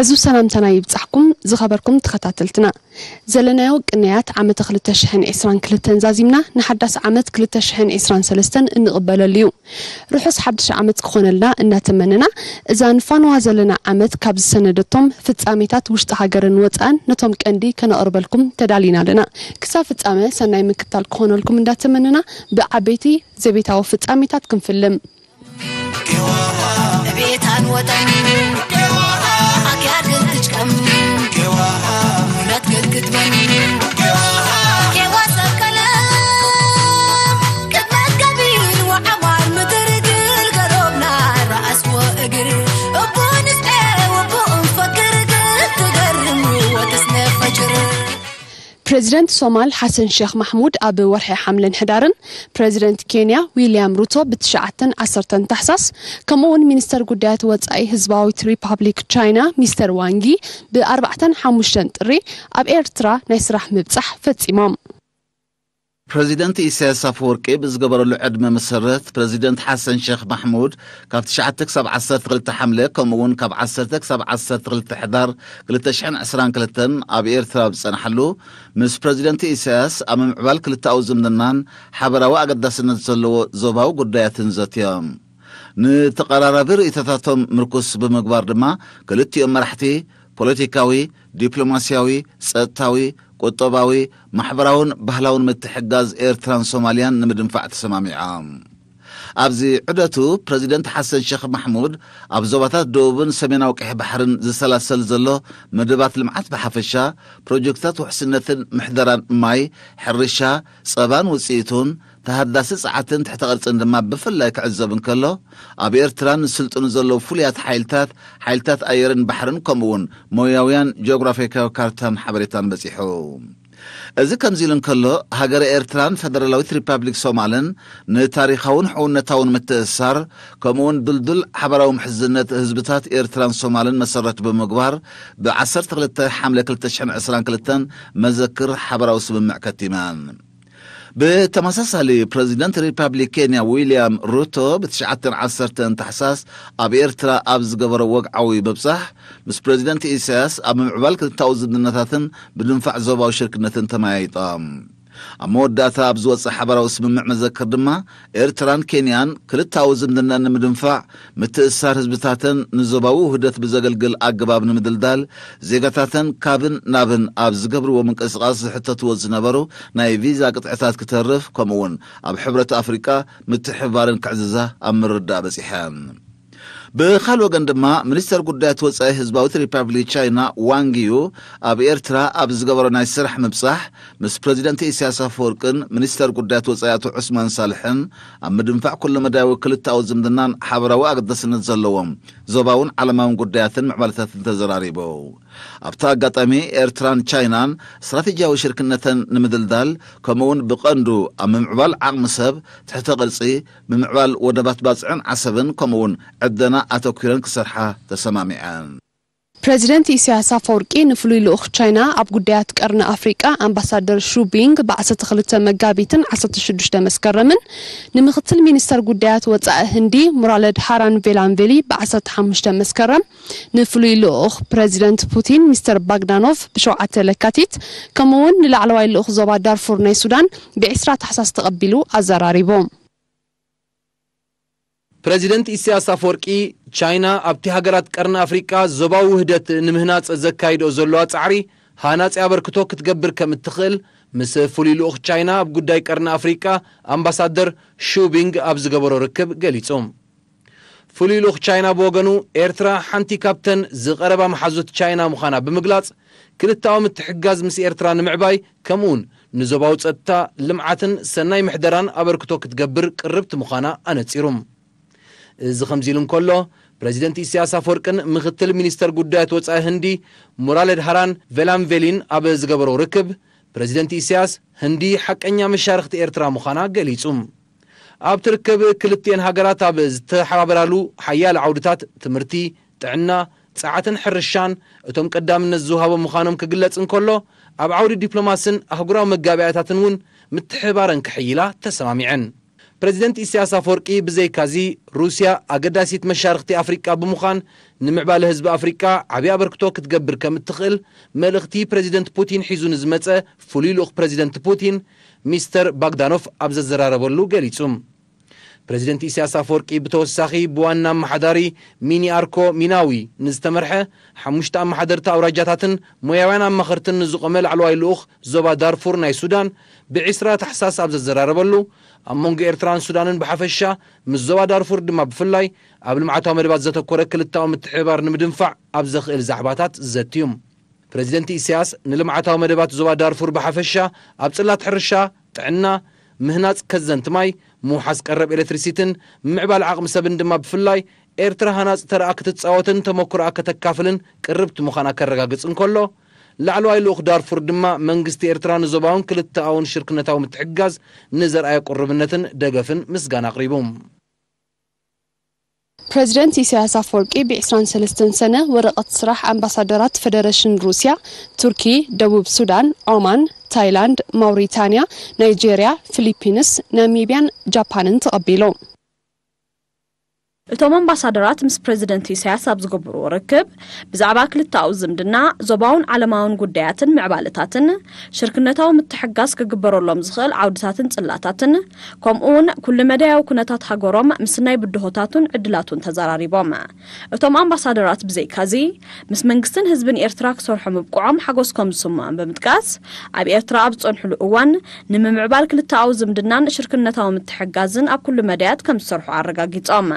እዚ ሰላምታና ይብጻሕኩም ዝኸበርኩም ተኸታተልትና። ዘለናዮ ቅንያት ዓመተ ክልተ ሽሕን ዕስራን ክልተን ዛዚምና ንሓዳስ ዓመት ክልተ ሽሕን ዕስራን ሰለስተን እንቕበለሉ እዩ። ርሑስ ሓድሽ ዓመት ክኾነልና እናተመነና፣ እዛ ንፋንዋ ዘለና ዓመት ካብ ዝሰነደቶም ፍጻሜታት ውሽጢ ሃገርን ወጻእን ነቶም ቀንዲ ከነቕርበልኩም ተዳሊና ኣለና። ክሳብ ፍጻመ ሰናይ ምክታል ክኾነልኩም እንዳተመነና፣ ብዓበይቲ ዘቤታዊ ፍጻሜታት ክንፍልም። ቤታን ወጠን ኣክያድ ክትጭቀም ነት ክትክትበን ኬዋ ሰከለ ቅድመት ከቢድ ወዓማር ምድር ግልገሎብና ረኣስ ወእግር እቡ ንስቀ ወቡ እንፈክር ክትገርም ወተስነ ፈጅር። ፕሬዚደንት ሶማል ሓሰን ሼክ ማሕሙድ ኣብ ወርሒ ሓምለን ሕዳርን፣ ፕሬዚደንት ኬንያ ዊልያም ሩቶ ብትሽዓተን ዓሰርተን ታሕሳስ፣ ከምኡ እውን ሚኒስተር ጉዳያት ወጻኢ ህዝባዊት ሪፓብሊክ ቻይና ሚስተር ዋንጊ ብኣርባዕተን ሓሙሽተን ጥሪ ኣብ ኤርትራ ናይ ስራሕ ምብጻሕ ፈጺሞም። ፕሬዚደንት ኢሳያስ ኣፈወርቂ ብዝገበረሉ ዕድመ መሰረት ፕሬዚደንት ሓሰን ሼክ ማሕሙድ ካብ ትሽዓተ ክሳብ ዓሰርተ ክልተ ሓምለ ከምኡ እውን ካብ ዓሰርተ ክሳብ ዓሰርተ ክልተ ሕዳር ክልተ ሽሕን ዕስራን ክልተን ኣብ ኤርትራ ኣብ ዝጸንሓሉ፣ ምስ ፕሬዚደንት ኢሳያስ ኣብ ምምዕባል ክልተኣዊ ዝምድናን ሓበራዊ ኣገዳስነት ዘለዎ ዞባዊ ጉዳያትን ዘትዮም። ንተቐራራቢ ርእይቶታቶም ምርኩስ ብምግባር ድማ ክልቲኦም መራሕቲ ፖለቲካዊ፣ ዲፕሎማስያዊ፣ ጸጥታዊ፣ ቁጠባዊ፣ ማሕበራውን ባህላውን ምትሕግጋዝ ኤርትራን ሶማልያን ንምድንፋዕ ተሰማሚዖም። ኣብዚ ዑደቱ ፕረዚደንት ሓሰን ሸኽ ማሕሙድ ኣብ ዞባታት ደቡብን ሰሜናዊ ቀይሕ ባሕርን ዝሰላሰል ዘሎ መደባት ልምዓት ብሓፈሻ፣ ፕሮጀክትታት ውሕስነትን ምሕደራን ማይ፣ ሕርሻ፣ ጸባን ውጽኢቱን፣ ተሃዳሲ ጸዓትን ትሕተ ቅርጽን ድማ ብፍላይ ክዕዘብ እንከሎ፣ ኣብ ኤርትራ ንስልጥኑ ዘለዉ ፍሉያት ሓይልታት፣ ሓይልታት ኣየርን ባሕርን ከምኡውን ሞያውያን ጂኦግራፊካዊ ካርታን ሓበሬታን በጺሑ። እዚ ከምዚ ኢሉ እንከሎ፣ ሃገረ ኤርትራን ፈደራላዊት ሪፓብሊክ ሶማልን ንታሪኻውን ሕውነታውን ምትእስሳር ከምኡውን ድልዱል ሓበራዊ ምሕዝነት ህዝብታት ኤርትራን ሶማልን መሰረት ብምግባር ብ ዓሰርተ ክልተ ሓምለ ክልተ ሽሕን ዕስራን ክልተን መዘክር ሓበራዊ ስምምዕ ከቲመን። ብተመሳሳሊ ፕረዚደንት ሪፓብሊክ ኬንያ ዊልያም ሩቶ ብትሽዓተን ዓሰርተን ታሕሳስ ኣብ ኤርትራ ኣብ ዝገበሮ ወግዓዊ ምብጻሕ ምስ ፕረዚደንት ኢሳያስ ኣብ ምምዕባል ክልታዊ ዝምድናታትን ብድንፋዕ ዞባዊ ሽርክነትን ተመያይጦም። ኣብ መወዳእታ ኣብ ዝወጸ ሓበራዊ ስምምዕ መዘክር ድማ ኤርትራን ኬንያን ክልታዊ ዝምድና ንምድንፋዕ ምትእስሳር ህዝብታተን ንዞባዊ ውህደት ብዘገልግል ኣገባብ ንምድልዳል ዜጋታተን ካብን ናብን ኣብ ዝገብርዎ ምንቅስቓስ ዝሕተትዎ ዝነበሩ ናይ ቪዛ ቅጥዕታት ክተርፍ ከምኡውን ኣብ ሕብረት ኣፍሪቃ ምትሕብባረን ክዕዝዛ ኣብ ምርዳእ በጺሐን። ብኻል ወገን ድማ ሚኒስተር ጉዳያት ወጻኢ ህዝባዊት ሪፓብሊክ ቻይና ዋንጊዩ ኣብ ኤርትራ ኣብ ዝገበሮ ናይ ስራሕ ምብጻሕ ምስ ፕረዚደንት ኢሳያስ ኣፈወርቅን ሚኒስተር ጉዳያት ወጻኢ ኣቶ ዑስማን ሳልሕን ኣብ ምድንፋዕ ኩሎ መዳያዊ ክልተኣዊ ዝምድናን ሓበራዊ ኣገዳስነት ዘለዎም ዞባውን ዓለማውን ጉዳያትን ምዕባለታትን ተዘራሪቡ። ኣብቲ ኣጋጣሚ ኤርትራን ቻይናን ስትራቴጂያዊ ሽርክነተን ንምድልዳል ከምኡውን ብቐንዱ ኣብ ምምዕባል ዓቕሚ ሰብ፣ ትሕተ ቅርጺ፣ ምምዕባል ወደባት ባጽዕን ዓሰብን ከምኡውን ዕደና ኣተኲረን ክሰርሓ ተሰማሚዐን። ፕረዚደንት ኢሳያስ ኣፈወርቂ ንፍሉይ ልኡኽ ቻይና ኣብ ጉዳያት ቀርኒ ኣፍሪቃ ኣምባሳደር ሹ ቢንግ ብ ዓሰርተ ክልተ መጋቢትን ዓሰርተ ሽዱሽተ መስከረምን፣ ንምክትል ሚኒስተር ጉዳያት ወጻኢ ህንዲ ሙራለድ ሃራን ቬላንቬሊ ብ ዓሰርተ ሓሙሽተ መስከረም፣ ንፍሉይ ልኡኽ ፕረዚደንት ፑቲን ሚስተር ባግዳኖቭ ብ ሸውዓተ ለካቲት፣ ከምኡውን ንላዕለዋይ ልኡኽ ዞባ ዳርፉር ናይ ሱዳን ብ ዕስራ ታሕሳስ ተቐቢሉ ኣዘራሪቡ። ፕረዚደንት ኢሳያስ ኣፈወርቂ፣ ቻይና ኣብቲ ሃገራት ቀርኒ ኣፍሪቃ ዞባዊ ውህደት ንምህናጽ ዘካይድኦ ዘለዋ ጻዕሪ ሃናጺ ኣበርክቶ ክትገብር ከም እትኽእል ምስ ፍሉይ ልኡኽ ቻይና ኣብ ጉዳይ ቀርኒ ኣፍሪቃ ኣምባሳደር ሹ ቢንግ ኣብ ዝገበሮ ርክብ ገሊጹ። ፍሉይ ልኡኽ ቻይና ብወገኑ፣ ኤርትራ ሓንቲ ካብተን ዝቐረባ መሓዙት ቻይና ምዃና ብምግላጽ፣ ክልተኣዊ ምትሕግጋዝ ምስ ኤርትራ ንምዕባይ ከምኡውን ንዞባዊ ጸጥታ፣ ልምዓትን ሰናይ ምሕደራን ኣበርክቶ ክትገብር ቅርብቲ ምዃና ኣነጺሩ። እዚ ከምዚ ኢሉ እንከሎ፣ ፕረዚደንት ኢሳያስ ኣፈወርቅን ምክትል ሚኒስተር ጉዳያት ወጻኢ ህንዲ ሙራለድሃራን ቬላንቬሊን ኣብ ዝገበሮ ርክብ፣ ፕረዚደንት ኢሳያስ ህንዲ ሓቀኛ መሻርኽቲ ኤርትራ ምዃና ገሊጹ። ኣብቲ ርክብ ክልቲኤን ሃገራት ኣብ ዝተሓባበራሉ ሓያለ ዓውድታት ትምህርቲ፣ ጥዕና፣ ጸዓትን ሕርሻን እቶም ቀዳምነት ዝወሃቦም ምዃኖም ክግለጽ እንከሎ፣ ኣብ ዓውዲ ዲፕሎማስን ኣህጉራዊ መጋባእያታትን እውን ምትሕብባረን ከሕይላ ተሰማሚዐን። ፕረዚደንት ኢሳያስ ኣፈወርቂ ብዘይካዚ፣ ሩስያ ኣገዳሲት መሻርኽቲ ኣፍሪቃ ብምዃን፣ ንምዕባለ ህዝቢ ኣፍሪቃ ዓብዪ ኣበርክቶ ክትገብር ከም እትኽእል መልእኽቲ ፕረዚደንት ፑቲን ሒዙ ንዝመጸ ፍሉይ ልኡኽ ፕረዚደንት ፑቲን፣ ሚስተር ባግዳኖፍ ኣብ ዘዘራረበሉ ገሊጹ። ፕረዚደንት ኢሳያስ ኣፈወርቂ ብተወሳኺ ብዋና ኣመሓዳሪ ሚኒ ኣርኮ ሚናዊ ንዝተመርሐ ሓሙሽተ ኣመሓደርቲ ኣውራጃታትን ሞያውያን ኣማኸርትን ንዝቖመ ላዕለዋይ ልኡኽ ዞባ ዳርፉር ናይ ሱዳን ብዒስራ ታሕሳስ ኣብ ዘዘራረበሉ፣ ኣብ መንጎ ኤርትራን ሱዳንን ብሓፈሻ፣ ምስ ዞባ ዳርፉር ድማ ብፍላይ፣ ኣብ ልምዓታዊ መደባት ዘተኮረ ክልታዊ ምትሕብባር ንምድንፋዕ ኣብ ዘኽእል ዛዕባታት ዘትዩ። ፕረዚደንት ኢሳያስ ንልምዓታዊ መደባት ዞባ ዳርፉር ብሓፈሻ፣ ኣብ ጽላት ሕርሻ፣ ጥዕና፣ ምህናጽ ከዘንት ማይ፣ ምውሓስ ቀረብ ኤሌክትሪሲትን ምምዕባል ዓቕሚ ሰብን ድማ ብፍላይ፣ ኤርትራ ሃናጺ ተረኣ ክትጻወትን ተመኩሮኣ ከተካፍልን ቅርብቲ ምዃና ከረጋግጽ እንከሎ፣ ላዕለዋይ ልኡኽ ዳርፉር ድማ መንግስቲ ኤርትራ ንዞባውን ክልተኣውን ሽርክነታዊ ምትሕግጋዝ ንዘርኣዮ ቅሩብነትን ደገፍን ምስጋና ኣቕሪቡ። ፕረዚደንት ኢሳያስ ኣፈወርቂ ብ ዕስራን ሰለስተን ሰነ ወረቐት ስራሕ ኣምባሳደራት ፈደረሽን ሩስያ፣ ቱርኪ፣ ደቡብ ሱዳን፣ ኦማን፣ ታይላንድ፣ ማውሪታንያ፣ ናይጄርያ፣ ፊሊፒንስ፣ ናሚብያን ጃፓንን ተቐቢሉ። እቶም ኣምባሳደራት ምስ ፕረዚደንት ኢሳያስ ኣብ ዝገብርዎ ርክብ፣ ብዛዕባ ክልተኣዊ ዝምድና፣ ዞባውን ዓለማውን ጉዳያትን ምዕባለታትን፣ ሽርክነታዊ ምትሕግጋዝ ክግበረሎም ዝኽእል ዓውድታትን ጽላታትን፣ ከምኡ እውን ኩሉ መዳያዊ ኩነታት ሃገሮም ምስናይ ብድሆታቱን ዕድላቱን ተዘራሪቦም። እቶም ኣምባሳደራት ብዘይካዚ፣ ምስ መንግስትን ህዝብን ኤርትራ ክሰርሑ ምብቅዖም ሓጎስ ከም ዝስምዖም ብምጥቃስ፣ ኣብ ኤርትራ ኣብ ዝጸንሕሉ እዋን ንምምዕባል ክልተኣዊ ዝምድናን ሽርክነታዊ ምትሕግጋዝን ኣብ ኩሉ መዳያት ከም ዝሰርሑ ኣረጋጊጾም።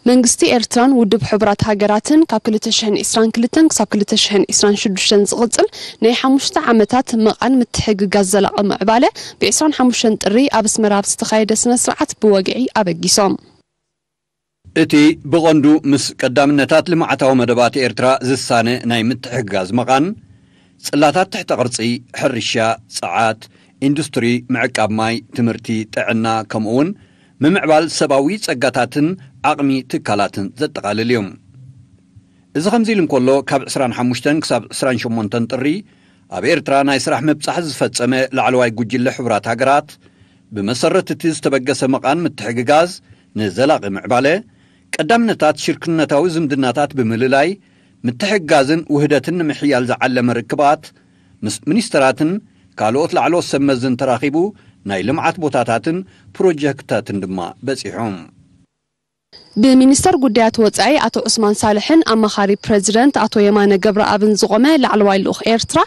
መንግስቲ ኤርትራን ውድብ ሕቡራት ሃገራትን ካብ ክልተ ሽሕን ዕስራን ክልተን ክሳብ ክልተ ሽሕን ዕስራን ሽዱሽተን ዝቕጽል ናይ ሓሙሽተ ዓመታት መቓን ምትሕግጋዝ ዘላቒ ምዕባለ ብ ዕስራን ሓሙሽተን ጥሪ ኣብ ኣስመራ ኣብ ዝተኻየደ ስነ ስርዓት ብወግዒ ኣበጊሶም። እቲ ብቐንዱ ምስ ቀዳምነታት ልምዓታዊ መደባት ኤርትራ ዝሳነ ናይ ምትሕግጋዝ መቓን፣ ጽላታት ትሕተ ቅርጺ፣ ሕርሻ፣ ጸዓት፣ ኢንዱስትሪ፣ ምዕቃብ ማይ፣ ትምህርቲ፣ ጥዕና፣ ከምኡውን ምምዕባል ሰብኣዊ ጸጋታትን ዓቕሚ ትካላትን ዘጠቓልል እዩ። እዚ ከምዚ ኢሉ እንከሎ፣ ካብ ዕስራን ሓሙሽተን ክሳብ ዕስራን ሸሞንተን ጥሪ ኣብ ኤርትራ ናይ ስራሕ ምብጻሕ ዝፈጸመ ላዕለዋይ ጉጅለ ሕቡራት ሃገራት፣ ብመሰረት እቲ ዝተበገሰ መቓን ምትሕግጋዝ ንዘላቒ ምዕባለ፣ ቀዳምነታት ሽርክነታዊ ዝምድናታት ብምልላይ፣ ምትሕግጋዝን ውህደትን ንምሕያል ዝዓለመ ርክባት ምስ ሚኒስተራትን ካልኦት ላዕለዎት ሰብ መዝን ተራኺቡ ናይ ልምዓት ቦታታትን ፕሮጀክታትን ድማ በጺሑ። ብሚኒስተር ጉዳያት ወጻኢ ኣቶ ዑስማን ሳልሕን ኣማኻሪ ፕረዚደንት ኣቶ የማነ ገብረኣብን ዝቖመ ላዕለዋይ ልኡኽ ኤርትራ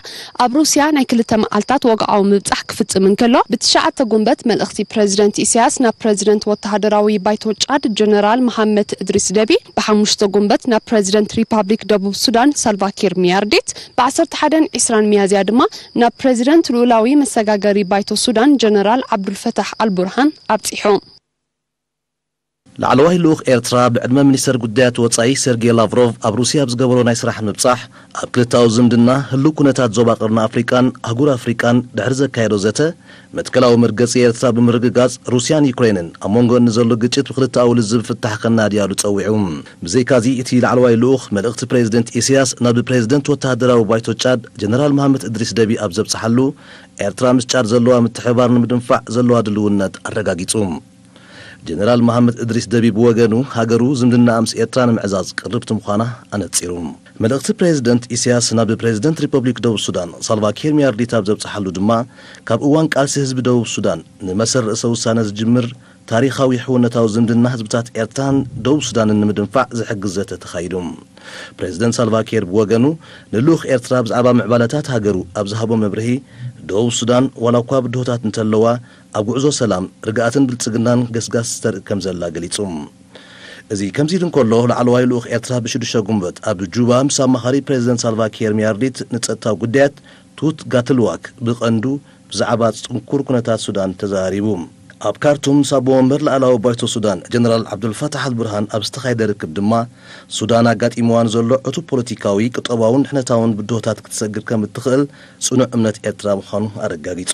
ኣብ ሩስያ ናይ ክልተ መዓልታት ወግዓዊ ምብጻሕ ክፍጽም እንከሎ፣ ብትሽዓተ ጉንበት መልእኽቲ ፕረዚደንት ኢሳያስ ናብ ፕረዚደንት ወተሃደራዊ ባይቶ ጫድ ጀነራል መሓመድ እድሪስ ደቢ፣ ብሓሙሽተ ጉንበት ናብ ፕረዚደንት ሪፓብሊክ ደቡብ ሱዳን ሳልቫኪር ሚያርዲት፣ ብ ዓሰርተ ሓደን ዕስራን ሚያዝያ ድማ ናብ ፕረዚደንት ልኡላዊ መሰጋገሪ ባይቶ ሱዳን ጀነራል ዓብዱልፈታሕ ኣልቡርሃን ኣብጺሑ። ላዕለዋይ ልኡኽ ኤርትራ ብዕድመ ሚኒስተር ጉዳያት ወጻኢ ሰርጌይ ላቭሮቭ ኣብ ሩስያ ኣብ ዝገበሮ ናይ ስራሕ ምብጻሕ፣ ኣብ ክልታዊ ዝምድና፣ ህሉው ኩነታት ዞባ ቀርኒ ኣፍሪቃን ኣህጉር ኣፍሪቃን ድሕሪ ዘካየዶ ዘተ፣ መትከላዊ መርገጺ ኤርትራ ብምርግጋጽ፣ ሩስያን ዩክሬንን ኣብ መንጎኣን ንዘሎ ግጭት ብክልተኣዊ ልዝብ ፍታሕ ከናድያሉ ጸዊዑ። ብዘይካዚ፣ እቲ ላዕለዋይ ልኡኽ፣ መልእኽቲ ፕሬዚደንት ኢሳያስ ናብ ፕሬዚደንት ወተሃደራዊ ባይቶ ጫድ ጀነራል መሃመት እድሪስ ደቢ ኣብ ዘብጽሓሉ፣ ኤርትራ ምስ ጫድ ዘለዋ ምትሕብባር ንምድንፋዕ ዘለዋ ድልውነት ኣረጋጊጹ። ጀነራል መሃመት እድሪስ ደቢ ብወገኑ፣ ሃገሩ ዝምድናኣ ምስ ኤርትራ ንምዕዛዝ ቅርብቲ ምዃና ኣነጺሩ። መልእኽቲ ፕሬዚደንት ኢሳያስ ናብ ፕሬዚደንት ሪፐብሊክ ደቡብ ሱዳን ሳልቫኪር ሚያርዲት ኣብ ዘብጽሓሉ ድማ፣ ካብ እዋን ቃልሲ ህዝቢ ደቡብ ሱዳን ንመሰል ርእሰ ውሳነ ዝጅምር ታሪኻዊ ሕውነታዊ ዝምድና ህዝብታት ኤርትራን ደቡብ ሱዳንን ንምድንፋዕ ዝሕግዝ ዘተ ተኻይዱ። ፕሬዚደንት ሳልቫኪር ብወገኑ፣ ንልኡኽ ኤርትራ ብዛዕባ ምዕባለታት ሃገሩ ኣብ ዝሃቦ መብርሂ፣ ደቡብ ሱዳን ዋላ እኳ ብድሆታት እንተለዋ፣ ኣብ ጉዕዞ ሰላም፣ ርግኣትን ብልጽግናን ገስጋስ ተርኢ ከም ዘላ ገሊጹ። እዚ ከምዚ ኢሉ እንከሎ፣ ላዕለዋይ ልኡኽ ኤርትራ ብሽዱሽተ ጉንበት ኣብ ጁባ ምስ ኣማኻሪ ፕሬዚደንት ሳልቫኪር ሚያርዲት ንጸጥታዊ ጉዳያት ቱት ጋትልዋክ ብቐንዱ ብዛዕባ ጽንኩር ኩነታት ሱዳን ተዘራሪቡ። ኣብ ካርቱም ምስ ኣቦ ወንበር ላዕለዋዊ ባይቶ ሱዳን ጀነራል ዓብዱልፋታሕ ኣልቡርሃን ኣብ ዝተኻየደ ርክብ ድማ፣ ሱዳን ኣጋጢምዋ ንዘሎ ዕቱብ ፖለቲካዊ፣ ቁጠባውን ድሕነታውን ብድሆታት ክትሰግር ከም እትኽእል ጽኑዕ እምነት ኤርትራ ምዃኑ ኣረጋጊጹ።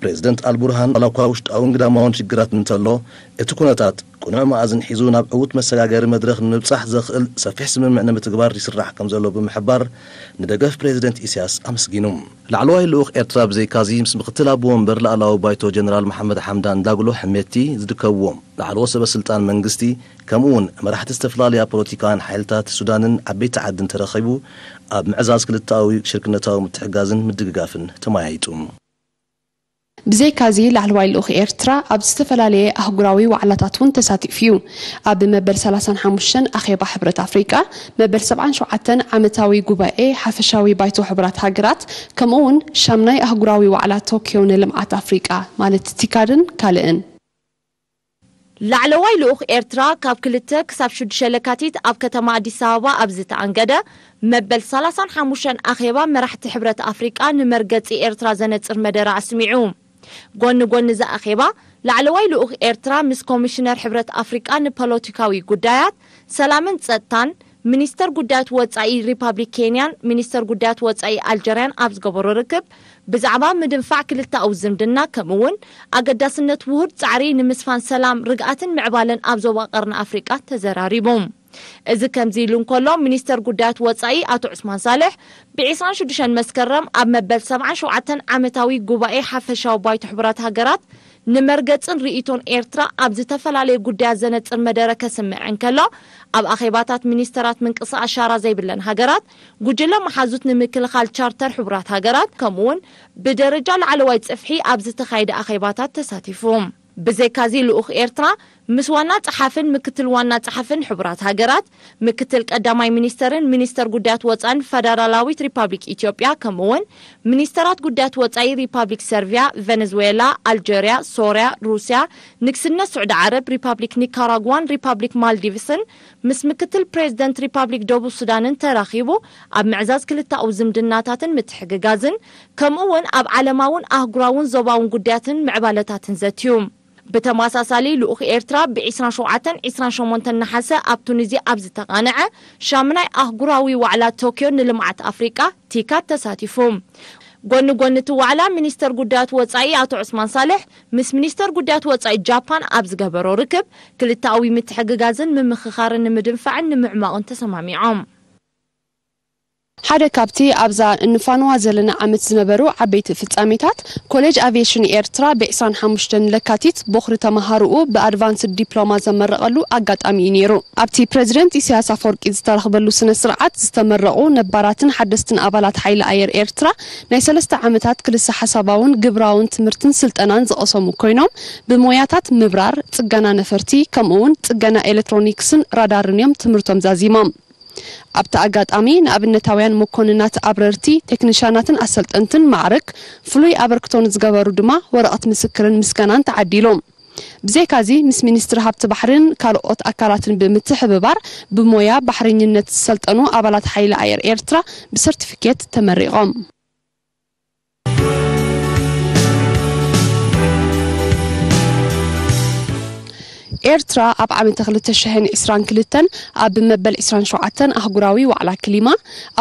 ፕሬዚደንት ኣልቡርሃን፣ ዋላ እኳ ውሽጣውን ግዳማውን ሽግራት እንተሎ፣ እቲ ኩነታት ቅኑዕ መኣዝን ሒዙ ናብ ዕዉት መሰጋገሪ መድረኽ ንምብጻሕ ዘኽእል ሰፊሕ ስምምዕ ንምትግባር ይስራሕ ከም ዘሎ ብምሕባር፣ ንደገፍ ፕሬዚደንት ኢሳያስ ኣመስጊኑ። ላዕለዋይ ልኡኽ ኤርትራ ብዘይካዚ ምስ ምክትል ኣቦ ወንበር ላዕለዋዊ ባይቶ ጀነራል መሓመድ ሓምዳን ዳግሎ ሕሜቲ ዝድከብዎም ላዕለዎ ሰበ ስልጣን መንግስቲ፣ ከምኡ እውን መራሕቲ ዝተፈላለያ ፖለቲካውያን ሓይልታት ሱዳንን ዓበይቲ ዓድን ተረኺቡ ኣብ ምዕዛዝ ክልተኣዊ ሽርክነታዊ ምትሕጋዝን ምድግጋፍን ተመያይጡ። ብዘይካዚ ላዕለዋይ ልኡኽ ኤርትራ ኣብ ዝተፈላለየ ኣህጉራዊ ዋዕላታት እውን ተሳቲፉ እዩ። ኣብ መበል ሰላሳን ሓሙሽተን ኣኼባ ሕብረት ኣፍሪቃ፣ መበል ሰብዓን ሸውዓተን ዓመታዊ ጉባኤ ሓፈሻዊ ባይቶ ሕቡራት ሃገራት፣ ከምኡ እውን ሻምናይ ኣህጉራዊ ዋዕላ ቶኪዮ ንልምዓት ኣፍሪቃ ማለት ቲካድን ካልእን። ላዕለዋይ ልኡኽ ኤርትራ ካብ ክልተ ክሳብ ሽዱሽተ ለካቲት ኣብ ከተማ ኣዲስ ኣበባ ኣብ ዝተኣንገደ መበል ሰላሳን ሓሙሽተን ኣኼባ መራሕቲ ሕብረት ኣፍሪቃ ንመርገጺ ኤርትራ ዘነጽር መደረ ኣስሚዑ። ጎኒ ጎኒ እዚ ኣኼባ፣ ላዕለዋይ ልኡኽ ኤርትራ ምስ ኮሚሽነር ሕብረት ኣፍሪቃ ንፖለቲካዊ ጉዳያት፣ ሰላምን ጸጥታን፣ ሚኒስተር ጉዳያት ወጻኢ ሪፓብሊክ ኬንያን ሚኒስተር ጉዳያት ወጻኢ ኣልጀርያን ኣብ ዝገበሮ ርክብ፣ ብዛዕባ ምድንፋዕ ክልተኣዊ ዝምድና፣ ከምኡ'ውን ኣገዳስነት ውሁድ ጻዕሪ ንምስፋን ሰላም፣ ርግኣትን ምዕባለን ኣብ ዞባ ቀርኒ ኣፍሪቃ ተዘራሪቡ። እዚ ከምዚ ኢሉ እንከሎ፣ ሚኒስተር ጉዳያት ወጻኢ ኣቶ ዑስማን ሳልሕ፣ ብ ዒስራን ሽዱሽተን መስከረም ኣብ መበል ሰብዓን ሸውዓተን ዓመታዊ ጉባኤ ሓፈሻዊ ባይቶ ሕቡራት ሃገራት ንመርገጽን ርእይቶን ኤርትራ ኣብ ዝተፈላለየ ጉዳያት ዘነጽር መደረ ከስምዕ እንከሎ፣ ኣብ ኣኼባታት ሚኒስተራት ምንቅስቓስ ሻራ ዘይብለን ሃገራት፣ ጉጅለ መሓዙት ንምክልኻል ቻርተር ሕቡራት ሃገራት፣ ከምኡ'ውን ብደረጃ ላዕለዋይ ጽፍሒ ኣብ ዝተኻየደ ኣኼባታት ተሳቲፉ። ብዘይካዚ ልኡኽ ኤርትራ ምስ ዋና ጸሓፍን ምክትል ዋና ጸሓፍን ሕቡራት ሃገራት፣ ምክትል ቀዳማይ ሚኒስተርን ሚኒስተር ጉዳያት ወጻን ፈደራላዊት ሪፓብሊክ ኢትዮጵያ፣ ከምኡ'ውን ሚኒስተራት ጉዳያት ወጻኢ ሪፓብሊክ ሰርቪያ፣ ቨነዝዌላ፣ ኣልጀርያ፣ ሶርያ፣ ሩስያ፣ ንግስነት ስዑዲ ዓረብ፣ ሪፓብሊክ ኒካራጓን ሪፓብሊክ ማልዲቭስን ምስ ምክትል ፕሬዝደንት ሪፓብሊክ ደቡብ ሱዳንን ተራኺቡ ኣብ ምዕዛዝ ክልተኣዊ ዝምድናታትን ምትሕግጋዝን፣ ከምኡ'ውን ኣብ ዓለማውን ኣህጉራውን ዞባውን ጉዳያትን ምዕባለታትን ዘትዩ። ብተመሳሳሊ ልኡኽ ኤርትራ ብ ዒስራን ሸውዓተን ዒስራን ሸሞንተን ነሓሰ ኣብ ቱኒዝያ ኣብ ዝተቓንዐ ሻምናይ ኣህጉራዊ ዋዕላ ቶክዮ ንልምዓት ኣፍሪቃ ቲካድ ተሳቲፉ። ጎኒ ጎኒ እቲ ዋዕላ ሚኒስተር ጉዳያት ወጻኢ ኣቶ ዑስማን ሳልሕ ምስ ሚኒስተር ጉዳያት ወጻኢ ጃፓን ኣብ ዝገበሮ ርክብ ክልተኣዊ ምትሕግጋዝን ምምኽኻርን ንምድንፋዕን ንምዕማቕን ተሰማሚዖም። ሓደ ካብቲ ኣብዛ እንፋንዋ ዘለና ዓመት ዝነበሩ ዓበይቲ ፍጻሜታት፣ ኮሌጅ ኣቪየሽን ኤርትራ ብ ዒስራን ሓሙሽተን ለካቲት ቦኽሪ ተመሃርኡ ብኣድቫንስድ ዲፕሎማ ዘመረቐሉ ኣጋጣሚ እዩ ነይሩ። ኣብቲ ፕረዚደንት ኢሳያስ ኣፈወርቂ ዝተረኽበሉ ስነ ስርዓት ዝተመረቑ ነባራትን ሓደስትን ኣባላት ሓይሊ ኣየር ኤርትራ ናይ ሰለስተ ዓመታት ክልሰ ሓሳባውን ግብራውን ትምህርትን ስልጠናን ዝቐሰሙ ኮይኖም፣ ብሞያታት ምብራር፣ ጽገና ነፈርቲ፣ ከምኡ'ውን ጽገና ኤሌክትሮኒክስን ራዳርን እዮም ትምህርቶም ዛዚሞም። ኣብቲ ኣጋጣሚ ንኣብነታውያን መኮንናት፣ ኣብረርቲ፣ ቴክኒሻናትን ኣሰልጠንትን ማዕርግ ፍሉይ ኣበርክቶ ንዝገበሩ ድማ ወረቐት ምስክርን ምስጋናን ተዓዲሉ። ብዘይካዚ ምስ ሚኒስትሪ ሃብቲ ባሕርን ካልኦት ኣካላትን ብምትሕብባር ብሞያ ባሕረኝነት ዝሰልጠኑ ኣባላት ሓይሊ ኣየር ኤርትራ ብሰርቲፊኬት ተመሪቖም። ኤርትራ ኣብ ዓመተ ክልተ ሽሕን ዕስራን ክልተን ኣብ መበል ዕስራን ሸውዓተን ኣህጉራዊ ዋዕላ ክሊማ፣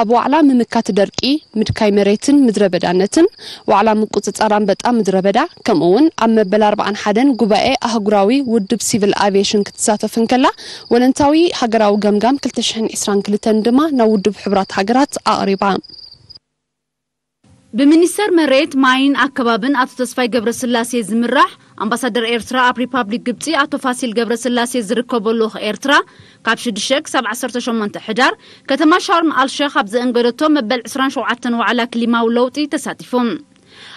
ኣብ ዋዕላ ምምካት ደርቂ፣ ምድካይ መሬትን ምድረ በዳነትን፣ ዋዕላ ምቁጽጻር ኣንበጣ ምድረ በዳ፣ ከምኡ እውን ኣብ መበል ኣርባዓን ሓደን ጉባኤ ኣህጉራዊ ውድብ ሲቪል ኣቪየሽን ክትሳተፍ እንከላ፣ ወለንታዊ ሃገራዊ ገምጋም ክልተ ሽሕን ዕስራን ክልተን ድማ ናብ ውድብ ሕቡራት ሃገራት ኣቕሪባ። ብሚኒስተር መሬት፣ ማይን ኣከባብን ኣቶ ተስፋይ ገብረስላሴ ዝምራሕ ኣምባሳደር ኤርትራ ኣብ ሪፓብሊክ ግብጺ ኣቶ ፋሲል ገብረስላሴ ዝርከቦ ልኡኽ ኤርትራ፣ ካብ ሽዱሽተ ክሳብ ዓሰርተ ሸሞንተ ሕዳር ከተማ ሻርም ኣልሸኽ ኣብ ዘእንገደቶ መበል ዕስራን ሸውዓተን ዋዕላ ክሊማዊ ለውጢ ተሳቲፉ።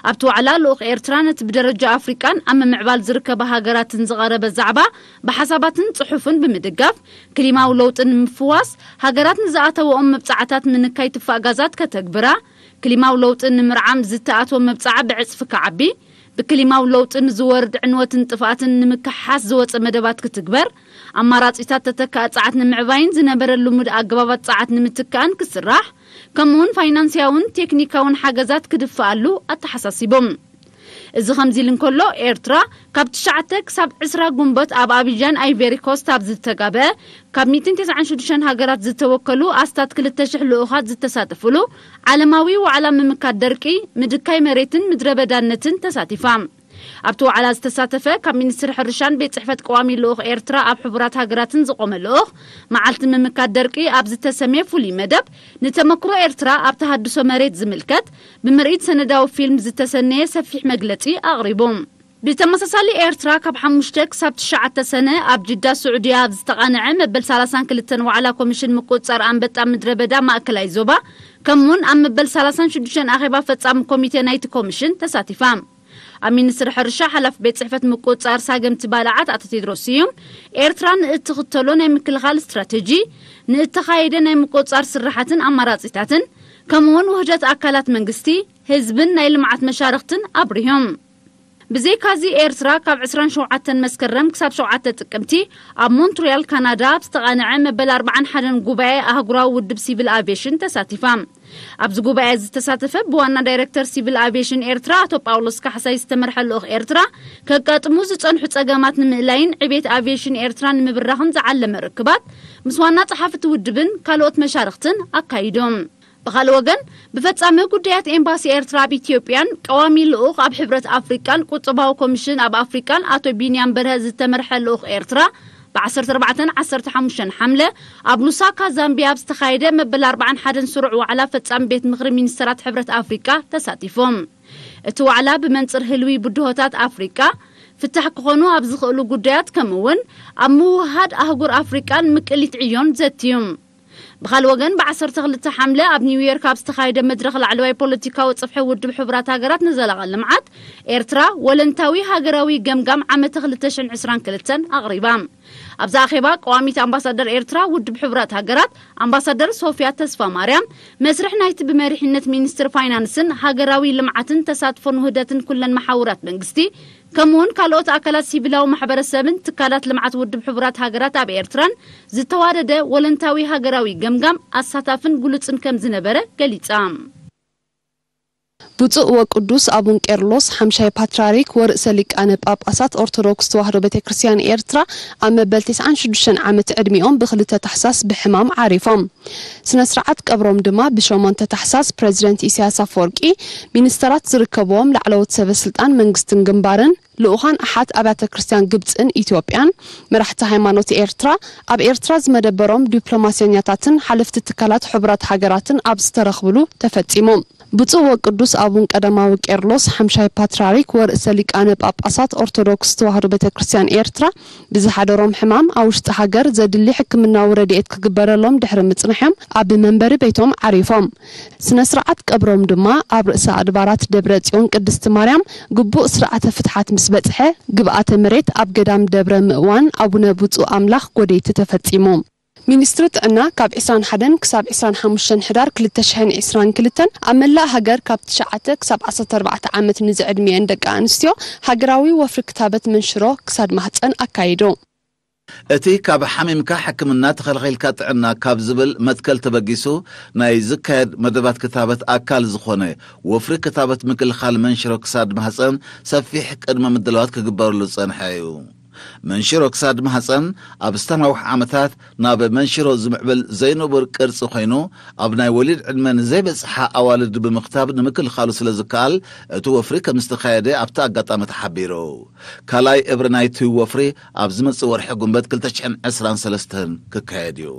ኣብቲ ዋዕላ ልኡኽ ኤርትራ ነቲ ብደረጃ ኣፍሪቃን ኣብ ምምዕባል ዝርከባ ሃገራትን ዝቐረበ ዛዕባ ብሓሳባትን ጽሑፍን ብምድጋፍ፣ ክሊማዊ ለውጢ ንምፍዋስ ሃገራት ንዝኣተወኦም መብጻዕታት ምንካይ ትፋእጋዛት ከተግብራ፣ ክሊማዊ ለውጢ ንምርዓም ዝተኣትወ መብጻዓ ብዕጽፊ ክዓቢ፣ ብክሊማዊ ለውጢ ንዝወርድ ዕንወትን ጥፍኣትን ንምክሓስ ዝወጸ መደባት ክትግበር፣ ኣማራጺታት ተተካኢ ጸዓት ንምዕባይን ዝነበረ ልሙድ ኣገባባት ጸዓት ንምትካእን ክስራሕ፣ ከምኡውን ፋይናንስያውን ቴክኒካውን ሓገዛት ክድፍኣሉ ኣተሓሳሲቦም። እዚ ከምዚ ኢሉ እንከሎ፣ ኤርትራ ካብ ትሽዓተ ክሳብ ዕስራ ጉንበት ኣብ ኣቢጃን ኣይቬሪ ኮስት ኣብ ዝተጋብአ ካብ ሚእትን ተስዓን ሽዱሽተን ሃገራት ዝተወከሉ ኣስታት ክልተ ሽሕ ልኡኻት ዝተሳተፍሉ ዓለማዊ ዋዕላ ምምካት ደርቂ፣ ምድካይ መሬትን ምድረ በዳነትን ተሳቲፋ። ኣብቲ ዋዕላ ዝተሳተፈ ካብ ሚኒስትሪ ሕርሻን ቤት ጽሕፈት ቀዋሚ ልኡኽ ኤርትራ ኣብ ሕቡራት ሃገራትን ዝቖመ ልኡኽ፣ መዓልቲ ምምካት ደርቂ ኣብ ዝተሰምየ ፍሉይ መደብ፣ ንተመክሮ ኤርትራ ኣብ ተሃድሶ መሬት ዝምልከት ብምርኢት ሰነዳዊ ፊልም ዝተሰነየ ሰፊሕ መግለጺ ኣቕሪቡ። ብተመሳሳሊ፣ ኤርትራ ካብ ሓሙሽተ ክሳብ ትሽዓተ ሰነ ኣብ ጅዳ ስዑድያ ኣብ ዝተቓንዐ መበል ሰላሳን ክልተን ዋዕላ ኮሚሽን ምቁጽጻር ኣንበጣ ምድረ በዳ ማእከላይ ዞባ፣ ከምኡውን ኣብ መበል ሰላሳን ሽዱሽተን ኣኼባ ፈጻሚ ኮሚቴ ናይቲ ኮሚሽን ተሳቲፋ። ኣብ ሚኒስትሪ ሕርሻ ሓላፊ ቤት ጽሕፈት ምቁጽጻር ሳገምቲ ባልዓት ኣቶ ቴድሮስ ስዩም፣ ኤርትራ ንእትኽተሎ ናይ ምክልኻል ስትራተጂ፣ ንእተኻየደ ናይ ምቁጽጻር ስራሓትን ኣማራጺታትን፣ ከምኡውን ውህደት ኣካላት መንግስቲ፣ ህዝብን ናይ ልምዓት መሻርኽትን ኣብሪሆም። ብዘይካዚ፣ ኤርትራ ካብ ዕስራን ሸውዓተን መስከረም ክሳብ ሸውዓተ ጥቅምቲ ኣብ ሞንትሪያል ካናዳ ኣብ ዝተቓንዐ መበል ኣርባዓን ሓደን ጉባኤ ኣህጉራዊ ውድብ ሲቪል ኣቪዬሽን ተሳቲፋ። ኣብዚ ጉባኤ ዝተሳተፈ ብዋና ዳይሬክተር ሲቪል ኣቪዬሽን ኤርትራ ኣቶ ጳውሎስ ካሕሳይ ዝተመርሐ ልኡኽ ኤርትራ፣ ከጋጥሙ ዝጸንሑ ጸገማት ንምእላይን ዕቤት ኣቪዬሽን ኤርትራ ንምብራኽን ዝዓለመ ርክባት ምስ ዋና ጸሓፊ እቲ ውድብን ካልኦት መሻርኽትን ኣካይዶም። ብኻልእ ወገን፣ ብፈጻሚ ጉዳያት ኤምባሲ ኤርትራ ኣብ ኢትዮጵያን ቀዋሚ ልኡኽ ኣብ ሕብረት ኣፍሪቃን ቁጠባዊ ኮሚሽን ኣብ ኣፍሪቃን ኣቶ ቢንያም በርሀ ዝተመርሐ ልኡኽ ኤርትራ፣ ብ ዓሰርተ ኣርባዕተን ዓሰርተ ሓሙሽተን ሓምለ ኣብ ሉሳካ ዛምቢያ ኣብ ዝተኻየደ መበል ኣርባዓን ሓደን ስሩዕ ዋዕላ ፈጻሚ ቤት ምኽሪ ሚኒስተራት ሕብረት ኣፍሪቃ ተሳቲፎም። እቲ ዋዕላ ብመንጽር ህልዊ ብድሆታት ኣፍሪቃ፣ ፍታሕ ክኾኑ ኣብ ዝኽእሉ ጉዳያት፣ ከምኡ እውን ኣብ ምውህሃድ ኣህጉር ኣፍሪቃን ምቅሊት ዕዮን ዘትዩ። ብኻልእ ወገን፣ ብ ዓሰርተ ክልተ ሓምለ ኣብ ኒውዮርክ ኣብ ዝተኻየደ መድረኽ ላዕለዋይ ፖለቲካዊ ጽፍሒ ውድብ ሕቡራት ሃገራት ንዘላቒ ልምዓት፣ ኤርትራ ወለንታዊ ሃገራዊ ገምጋም ዓመተ ክልተ ሽሕን ዕስራን ክልተን ኣቕሪባ። ኣብዚ ኣኼባ፣ ቀዋሚት ኣምባሳደር ኤርትራ ውድብ ሕቡራት ሃገራት ኣምባሳደር ሶፍያ ተስፋ ማርያም፣ መስርሕ ናይቲ ብመሪሕነት ሚኒስትር ፋይናንስን ሃገራዊ ልምዓትን ተሳትፎን ውህደትን ኩለን መሓውራት መንግስቲ፣ ከምኡውን ካልኦት ኣካላት ሲቪላዊ ማሕበረሰብን ትካላት ልምዓት ውድብ ሕቡራት ሃገራት ኣብ ኤርትራን ዝተዋደደ ወለንታዊ ሃገራዊ ገምጋም ኣሳታፍን ግሉጽን ከም ዝነበረ ገሊጻ። ብፁዕ ወቅዱስ ኣቡን ቄርሎስ ሓምሻይ ፓትርያርክ ወርእሰ ሊቃነ ጳጳሳት ኦርቶዶክስ ተዋሕዶ ቤተ ክርስቲያን ኤርትራ ኣብ መበል ተስዓን ሽዱሽተን ዓመት ዕድሚኦም ብክልተ ታሕሳስ ብሕማም ዓሪፎም። ስነ ስርዓት ቀብሮም ድማ ብሸሞንተ ታሕሳስ ፕረዚደንት ኢሳያስ ኣፈወርቂ፣ ሚኒስተራት ዝርከብዎም ላዕለዎት ሰበ ስልጣን መንግስትን ግንባርን፣ ልኡኻን ኣሓት ኣብያተ ክርስቲያን ግብጽን ኢትዮጵያን፣ መራሕቲ ሃይማኖት ኤርትራ፣ ኣብ ኤርትራ ዝመደበሮም ዲፕሎማሰኛታትን ሓለፍቲ ትካላት ሕቡራት ሃገራትን ኣብ ዝተረኽብሉ ተፈጺሙ። ብፁዕ ወቅዱስ ኣቡን ቀዳማዊ ቄርሎስ ሓምሻይ ፓትርያርክ ወርእሰ ሊቃነ ጳጳሳት ኦርቶዶክስ ተዋሕዶ ቤተ ክርስቲያን ኤርትራ ብዝሓደሮም ሕማም ኣብ ውሽጢ ሃገር ዘድሊ ሕክምናዊ ረድኤት ክግበረሎም ድሕሪ ምጽንሖም ኣብ መንበሪ ቤቶም ዓሪፎም። ስነ ስርዓት ቀብሮም ድማ ኣብ ርእሰ ኣድባራት ደብረ ጽዮን ቅድስቲ ማርያም ግቡእ ስርዓተ ፍትሓት ምስ በጽሐ፣ ግብኣተ መሬት ኣብ ገዳም ደብረ ምእዋን ኣቡነ ብፁዕ ኣምላኽ ጎደይቲ ተፈጺሙ። ሚኒስትሪ ጥዕና ካብ ዕስራን ሓደን ክሳብ ዕስራን ሓሙሽተን ሕዳር ክልተ ሽሕን ዕስራን ክልተን ኣብ መላእ ሃገር ካብ ትሽዓተ ክሳብ ዓሰርተ ኣርባዕተ ዓመት ንዝዕድሚኤን ደቂ ኣንስትዮ ሃገራዊ ወፍሪ ክታበት መንሽሮ ክሳድ ማህጸን ኣካይዱ። እቲ ካብ ሓሚምካ ሕክምና ተኸልኺልካ ጥዕና ካብ ዝብል መትከል ተበጊሱ ናይ ዝካየድ መደባት ክታበት ኣካል ዝኾነ ወፍሪ ክታበት ምክልኻል መንሽሮ ክሳድ ማህጸን ሰፊሕ ቅድመ ምድላዋት ክግበረሉ ዝጸንሐ እዩ። መንሽሮ ክሳድ ማህጸን ኣብ ዝተናውሐ ዓመታት ናብ መንሽሮ ዝምዕብል ዘይንቡር ቅርጺ ኮይኑ፣ ኣብ ናይ ወሊድ ዕድመ ንዘይበጽሓ ኣዋልድ ብምኽታብ ንምክልኻሉ ስለ ዝከኣል፣ እቲ ወፍሪ ከም ዝተኻየደ ኣብቲ ኣጋጣሚ ተሓቢሩ። ካልኣይ እብሪ ናይቲ ወፍሪ ኣብ ዝመጽእ ወርሒ ጉንበት ክልተ ሽሕን ዕስራን ሰለስተን ክካየድ እዩ።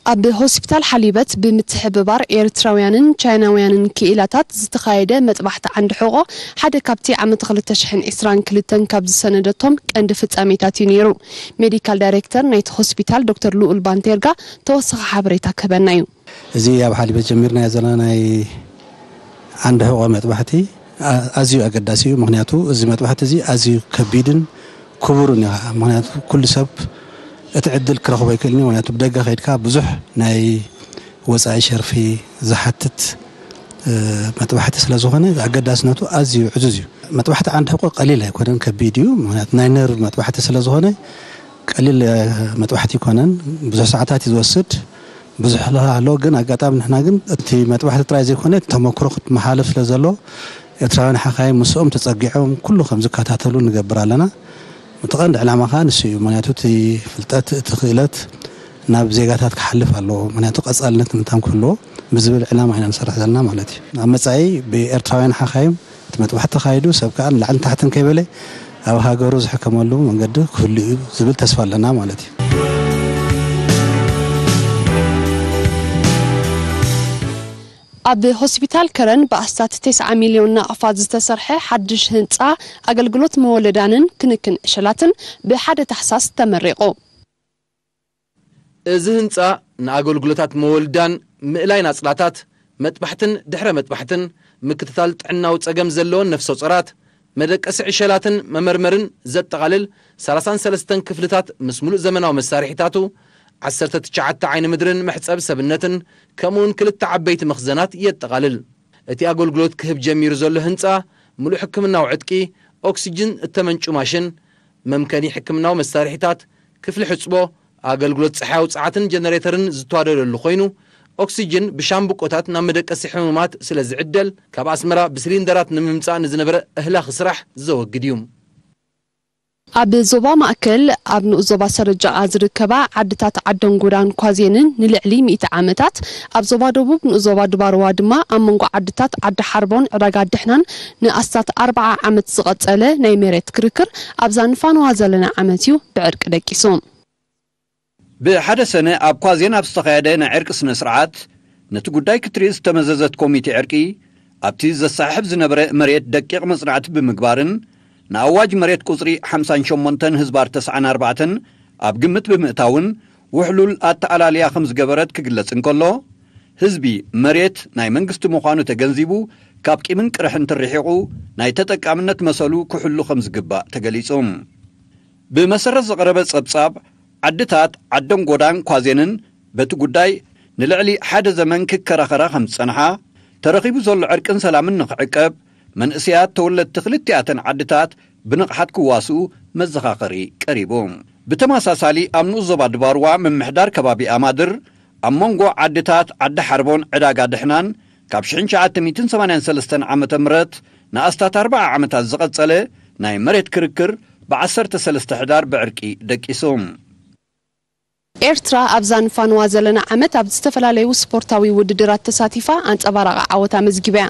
ኣብ ሆስፒታል ሓሊበት ብምትሕብባር ኤርትራውያንን ቻይናውያንን ክኢላታት ዝተኻየደ መጥባሕቲ ዓንዲ ሕቖ ሓደ ካብቲ ዓመት ክልተ ሽሕን ዕስራን ክልተን ካብ ዝሰነደቶም ቀንዲ ፍጻሜታት እዩ ነይሩ። ሜዲካል ዳይሬክተር ናይቲ ሆስፒታል ዶክተር ልኡል ባንቴርጋ ተወሳኺ ሓበሬታ ክህበና እዩ። እዚ ኣብ ሓሊበት ጀሚርናዮ ዘለና ናይ ዓንዲ ሕቖ መጥባሕቲ ኣ-፣ ኣዝዩ ኣገዳሲ እዩ። ምኽንያቱ እዚ መጥባሕቲ እዚ ኣዝዩ ከቢድን ክቡርን እዩ። ምኽንያቱ ኩሉ ሰብ እቲ ዕድል ክረኽቦ ኣይክእልን እዩ። ምኽንያቱ ብደገ ከይድካ ብዙሕ ናይ ወጻኢ ሸርፊ ዝሓትት፣ እ፣ መጥባሕቲ ስለ ዝኾነ ኣገዳስነቱ ኣዝዩ ዕዙዝ እዩ። መጥባሕቲ ዓንዲ ሕቖ ቀሊል ኣይኮነን፣ ከቢድ እዩ። ምኽንያቱ ናይ ነርቭ መጥባሕቲ ስለ ዝኾነ ቀሊል፣ እ፣ መጥባሕቲ ኣይኮነን። ብዙሕ ሰዓታት እዩ ዝወስድ። ብዙሕ ኣለዎ፣ ግን ኣጋጣሚ ንሕና ግን እቲ መጥባሕቲ ጥራይ ዘይኮነ ተመክሮ ክትመሓለፍ ስለ ዘሎ ኤርትራውያን ሓኻይም ምስኦም ተጸጊዖም ኩሉ ከም ዝከታተሉ ንገብር ኣለና። እቲ ቀንዲ ዕላማ ከኣ ንሱ እዩ። ምኽንያቱ እቲ ፍልጠት፣ እቲ ክእለት ናብ ዜጋታት ክሓልፍ ኣለዎ። ምኽንያቱ ቀጻልነት ምንታን ክህልዎ ብዝብል ዕላማ ኢና ንሰርሕ ዘለና ማለት እዩ። ኣብ መጻኢ ብኤርትራውያን ሓኻይም እቲ መጥባሕቲ ተኻይዱ ሰብ ከዓ ንላዕልን ታሕትን ከይበለ ኣብ ሃገሩ ዝሕከመሉ መንገዲ ክህሉ እዩ ዝብል ተስፋ ኣለና ማለት እዩ። ኣብ ሆስፒታል ከረን ብኣስታት ተስዓ ሚልዮን ናቕፋ ዝተሰርሐ ሓድሽ ህንፃ ኣገልግሎት መወለዳንን ክንክን ዕሸላትን ብሓደ ታሕሳስ ተመሪቑ። እዚ ህንፃ ንኣገልግሎታት መወልዳን፣ ምእላይ ናፅላታት፣ መጥባሕትን ድሕረ መጥባሕትን፣ ምክትታል ጥዕናዊ ፀገም ዘለወን ነፍሰ ፆራት፣ መደቀሲ ዕሸላትን መመርመርን ዘጠቓልል ሰላሳን ሰለስተን ክፍልታት ምስ ሙሉእ ዘመናዊ መሳርሒታቱ፣ ዓሰርተ ትሽዓተ ዓይኒ ምድርን መሕፀቢ ሰብነትን ከምኡውን ክልተ ዓበይቲ መኽዘናት የጠቓልል። እቲ ኣገልግሎት ክህብ ጀሚሩ ዘሎ ህንፃ ሙሉእ ሕክምናዊ ዕጥቂ፣ ኦክስጅን እተመንጩ ማሽን፣ መምከኒ ሕክምናዊ መሳርሒታት፣ ክፍሊ ሕፅቦ፣ ኣገልግሎት ፀሓያዊ ፀዓትን ጀነሬተርን ዝተዋደደሉ ኮይኑ፣ ኦክስጅን ብሻምብቆታት ናብ መደቀሲ ሕሙማት ስለ ዝዕደል፣ ካብ ኣስመራ ብስሊንደራት ንምምፃእ ንዝነበረ እህላኺ ስራሕ ዘወግድ እዩ። ኣብ ዞባ ማእከል ኣብ ንኡስ ዞባ ሰረጃኣ ዝርከባ ዓድታት ዓደንጎዳን ኳዜንን ንልዕሊ ሚእቲ ዓመታት፣ ኣብ ዞባ ደቡብ ንኡስ ዞባ ድባርዋ ድማ ኣብ መንጎ ዓድታት ዓዲ ሓርቦን ዕዳጋ ድሕናን ንኣስታት ኣርብዓ ዓመት ዝቐጸለ ናይ መሬት ክርክር ኣብዛ ንፋንዋ ዘለና ዓመት እዩ ብዕርቂ ደቂሱ። ብሓደ ሰነ ኣብ ኳዜን ኣብ ዝተኻየደ ናይ ዕርቂ ስነ ስርዓት ነቲ ጉዳይ ክትርኢ ዝተመዘዘት ኮሚቴ ዕርቂ ኣብቲ ዘሰሓሕብ ዝነበረ መሬት ደቂቕ መጽናዕቲ ብምግባርን ንኣዋጅ መሬት ቁጽሪ ሓምሳን ሸሞንተን ህዝባር ተስዓን ኣርባዕተን ኣብ ግምት ብምእታውን ውሕሉል ኣተኣላልያ ከም ዝገበረት ክግለጽ እንከሎ ህዝቢ መሬት ናይ መንግስቲ ምዃኑ ተገንዚቡ ካብ ቂምን ቅርሕን ትርሒቑ ናይ ተጠቃምነት መሰሉ ክሕሉ ከም ዝግባእ ተገሊጹ። ብመሰረት ዝቐረበ ጸብጻብ ዓድታት ዓደንጎዳን ኳዜንን በቲ ጉዳይ ንልዕሊ ሓደ ዘመን ክከራኸራ ከም ዝጸንሓ፣ ተረኺቡ ዘሎ ዕርቅን ሰላምን ንኽዕቀብ መንእሰያት ተወለድቲ ክልቲኣተን ዓድታት ብንቕሓት ክዋስኡ መዘኻኸሪ ቀሪቡ። ብተመሳሳሊ ኣብ ንኡስ ዞባ ድባርዋ ምምሕዳር ከባቢ ኣማድር ኣብ መንጎ ዓድታት ዓዲ ሓርቦን ዕዳጋ ድሕናን ካብ ሽሕን ትሽዓተ ሚእትን ሰማንያን ሰለስተን ዓመተ ምህረት ንኣስታት ኣርብዓ ዓመታት ዝቐጸለ ናይ መሬት ክርክር ብ ዓሰርተ ሰለስተ ሕዳር ብዕርቂ ደቂሱ። ኤርትራ ኣብዛ ንፋንዋ ዘለና ዓመት ኣብ ዝተፈላለዩ ስፖርታዊ ውድድራት ተሳቲፋ ኣንጸባራቒ ዓወት ኣመዝጊባ እያ።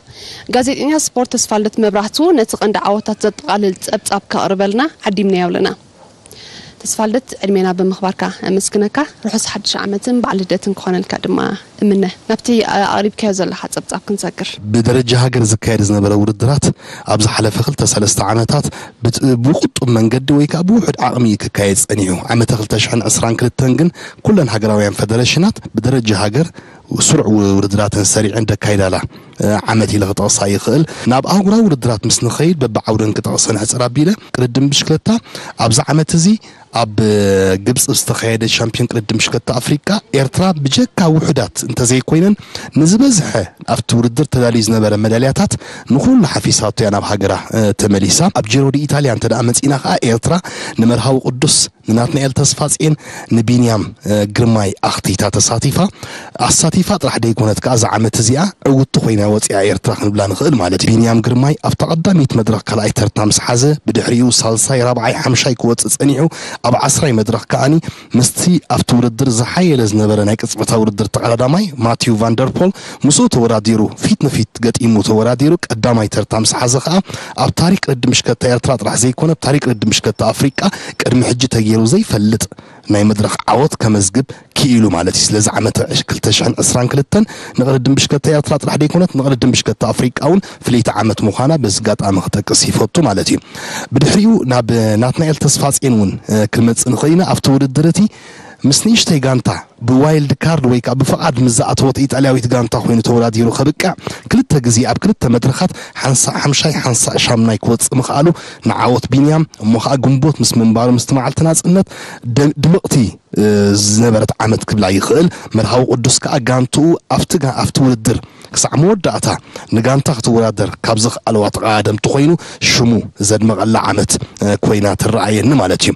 ጋዜጠኛ ስፖርት ተስፋልደት መብራህቱ ነቲ ቀንዲ ዓወታት ዘጠቓልል ጸብጻብ ከቕርበልና ዓዲምናዮ ኣለና። ተስፋልደት፣ ዕድሜና ብምኽባርካ ኣመስግነካ። ርሑስ ሓድሽ ዓመትን በዓል ልደትን ክኾነልካ ድማ እምነ። ናብቲ ኣቕሪብካዮ ዘለኻ ጸብጻብ ክንሰግር። ብደረጃ ሃገር ዝካየድ ዝነበረ ውድድራት ኣብ ዝሓለፈ ክልተ ሰለስተ ዓመታት ብጥ- ብቁጡብ መንገዲ ወይ ከዓ ብውሑድ ዓቕሚ እዩ ክካየድ ጸኒሑ። ዓመተ ክልተ ሽሕን ዕስራን ክልተን ግን ኩለን ሃገራውያን ፈደረሽናት ብደረጃ ሃገር ስሩዕ ው- ውድድራተን ሰሪዐን ደካይዳላ እ፣ ዓመት ኢለ ክጠቕሳ ይኽእል። ናብ ኣህጉራዊ ውድድራት ምስ ንኸይድ በብዓውደን ክጠቕሰን ሕፅር ኣቢለ ቅድድም ብሽክለታ ኣብዚ ዓመት እዚ ኣብ ግብፂ ዝተኻየደ ሻምፒዮን ቅድድም ብሽክለታ ኣፍሪቃ ኤርትራ ብጀካ ውሑዳት እንተዘይኮይነን ንዝበዝሐ ኣብቲ ውድድር ተዳልዩ ዝነበረ መዳልያታት ንኹሉ ሓፊሳቶ እያ ናብ ሃገራ ተመሊሳ። ኣብ ጂሮ ዲ ኢታልያ እንተ ደኣ መጺእና ከኣ ኤርትራ ንመርሃዊ ቅዱስ ንናትናኤል ተስፋጽዮን ንቢንያም ግርማይ ኣኽቲታ ተሳቲፋ። ኣሳቲፋ ጥራሕ ደይኮነት ከኣ እዛ ዓመት እዚኣ ዕውትቲ ኮይና ወጺኣ ኤርትራ ክንብላ ንኽእል ማለት እዩ። ቢንያም ግርማይ ኣብታ ቀዳመይቲ መድረኽ ካልኣይ ተርታ ምስ ሓዘ ብድሕሪኡ ሳልሳይ፣ ራብዓይ፣ ሓምሻይ ክወጽእ ጸኒሑ ኣብ ዓስራይ መድረኽ ከኣኒ ምስቲ ኣብቲ ውድድር ዝሓየለ ዝነበረ ናይ ቅጽበታዊ ውድድር ተቐዳዳማይ ማቲዩ ቫንደርፖል ምስኡ ተወዳዲሩ ፊት ንፊት ገጢሙ ተወዳዲሩ ቀዳማይ ተርታ ምስ ሓዘ ከኣ ኣብ ታሪክ ቅድድም ብሽክለታ ኤርትራ ጥራሕ ዘይኮነ ኣብ ታሪክ ቅድድም ብሽክለታ ኣፍሪቃ ቅድሚ ሕጂ ተገይሩ ዘይፈልጥ ናይ መድረኽ ዓወት ከመዝግብ ክኢሉ ማለት እዩ። ስለዚ ዓመት ክልተ ሽሕን ዕስራን ክልተን ንቅድድም ብሽክለታ ኤርትራ ጥራሕ ዘይኮነት ንቅድድም ብሽክለታ ኣፍሪቃ እውን ፍልይቲ ዓመት ምዃና በዚ ኣጋጣሚ ክጠቅስ ይፈቱ ማለት እዩ። ብድሕሪኡ ናብ ናትናኤል ተስፋጽዮን እውን ክንመጽእ ንኽእል ኢና። ኣብቲ ውድድር እቲ ምስ ንእሽተይ ጋንታ ብዋይልድ ካርድ ወይ ከዓ ብፍቓድ ምስ ዝኣተወት ኢጣልያዊት ጋንታ ኮይኑ ተወዳዲሩ ከብቅዕ ክልተ ግዜ ኣብ ክልተ መድረኻት ሓንሳእ ሓምሻይ ሓንሳእ ሻምናይ ክወፅእ ምኽኣሉ ንዓወት ቢንያም እሞ ከዓ ግንቦት ምስ ምንባሩ ምስቲ መዓልቲ ናፅነት ድምቕቲ ዝነበረት ዓመት ክብላ ይኽእል። መርሃዊ ቅዱስ ከዓ ጋንትኡ ኣብቲ ውድድር ክሳዕ መወዳእታ ንጋንታ ክትወዳደር ካብ ዘኽኣልዋ ተቐዳደምቲ ኮይኑ ሽሙ ዘድመቐላ ዓመት ኮይና ትረኣየኒ ማለት እዩ።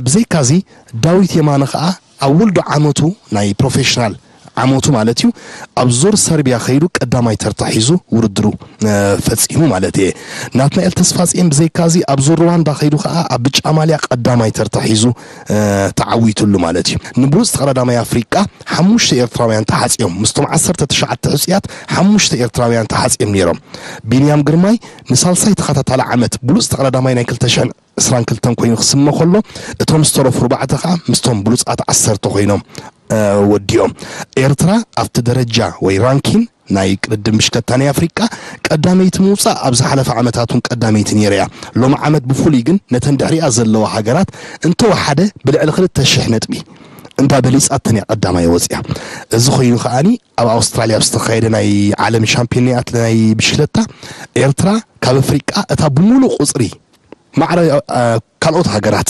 ብዘይካዚ ዳዊት የማነ ከዓ ኣብ ውልዶ ዓመቱ ናይ ፕሮፌሽናል ዓመቱ ማለት እዩ። ኣብ ዙር ሰርቢያ ከይዱ ቀዳማይ ተርታ ሒዙ ውድድሩ ፈፂሙ ማለት እየ። ናትናኤል ተስፋፅዮን ብዘይካዚ ኣብ ዙር ሩዋንዳ ከይዱ ከዓ ኣብ ብጫ ማልያ ቀዳማይ ተርታ ሒዙ ተዓዊቱሉ ማለት እዩ። ንብሉፅ ተቐዳዳማይ ኣፍሪቃ ሓሙሽተ ኤርትራውያን ተሓፅዮም፣ ምስቶም ዓሰርተ ትሽዓተ ሕፁያት ሓሙሽተ ኤርትራውያን ተሓፅዮም ነይሮም። ቢንያም ግርማይ ንሳልሳይ ተኸታታሊ ዓመት ብሉፅ ተቐዳዳማይ ናይ ክልተ ሽሕን ዕስራን ክልተን ኮይኑ ክስመ ከሎ፣ እቶም ዝተረፉ ኣርባዕተ ከዓ ምስቶም ብሉፃት ዓሰርተ ኮይኖም ወዲኦም። ኤርትራ ኣብቲ ደረጃ ወይ ራንኪን ናይ ቅድድም ብሽክለታ ናይ ኣፍሪቃ ቀዳመይቲ ምውፃእ ኣብ ዝሓለፈ ዓመታት እውን ቀዳመይቲ ነይራ እያ። ሎሚ ዓመት ብፍሉይ ግን ነተን ድሕሪኣ ዘለዋ ሃገራት እንተወሓደ ብልዕሊ ክልተ ሽሕ ነጥቢ እንዳ በሊፃተን እያ ቀዳማይ ወፂኣ። እዚ ኮይኑ ከዓኒ ኣብ ኣውስትራልያ ኣብ ዝተኻየደ ናይ ዓለም ሻምፒዮን ናይ ኣትለ ናይ ብሽክለታ ኤርትራ ካብ ኣፍሪቃ እታ ብምሉእ ቁፅሪ ማዕረ ካልኦት ሃገራት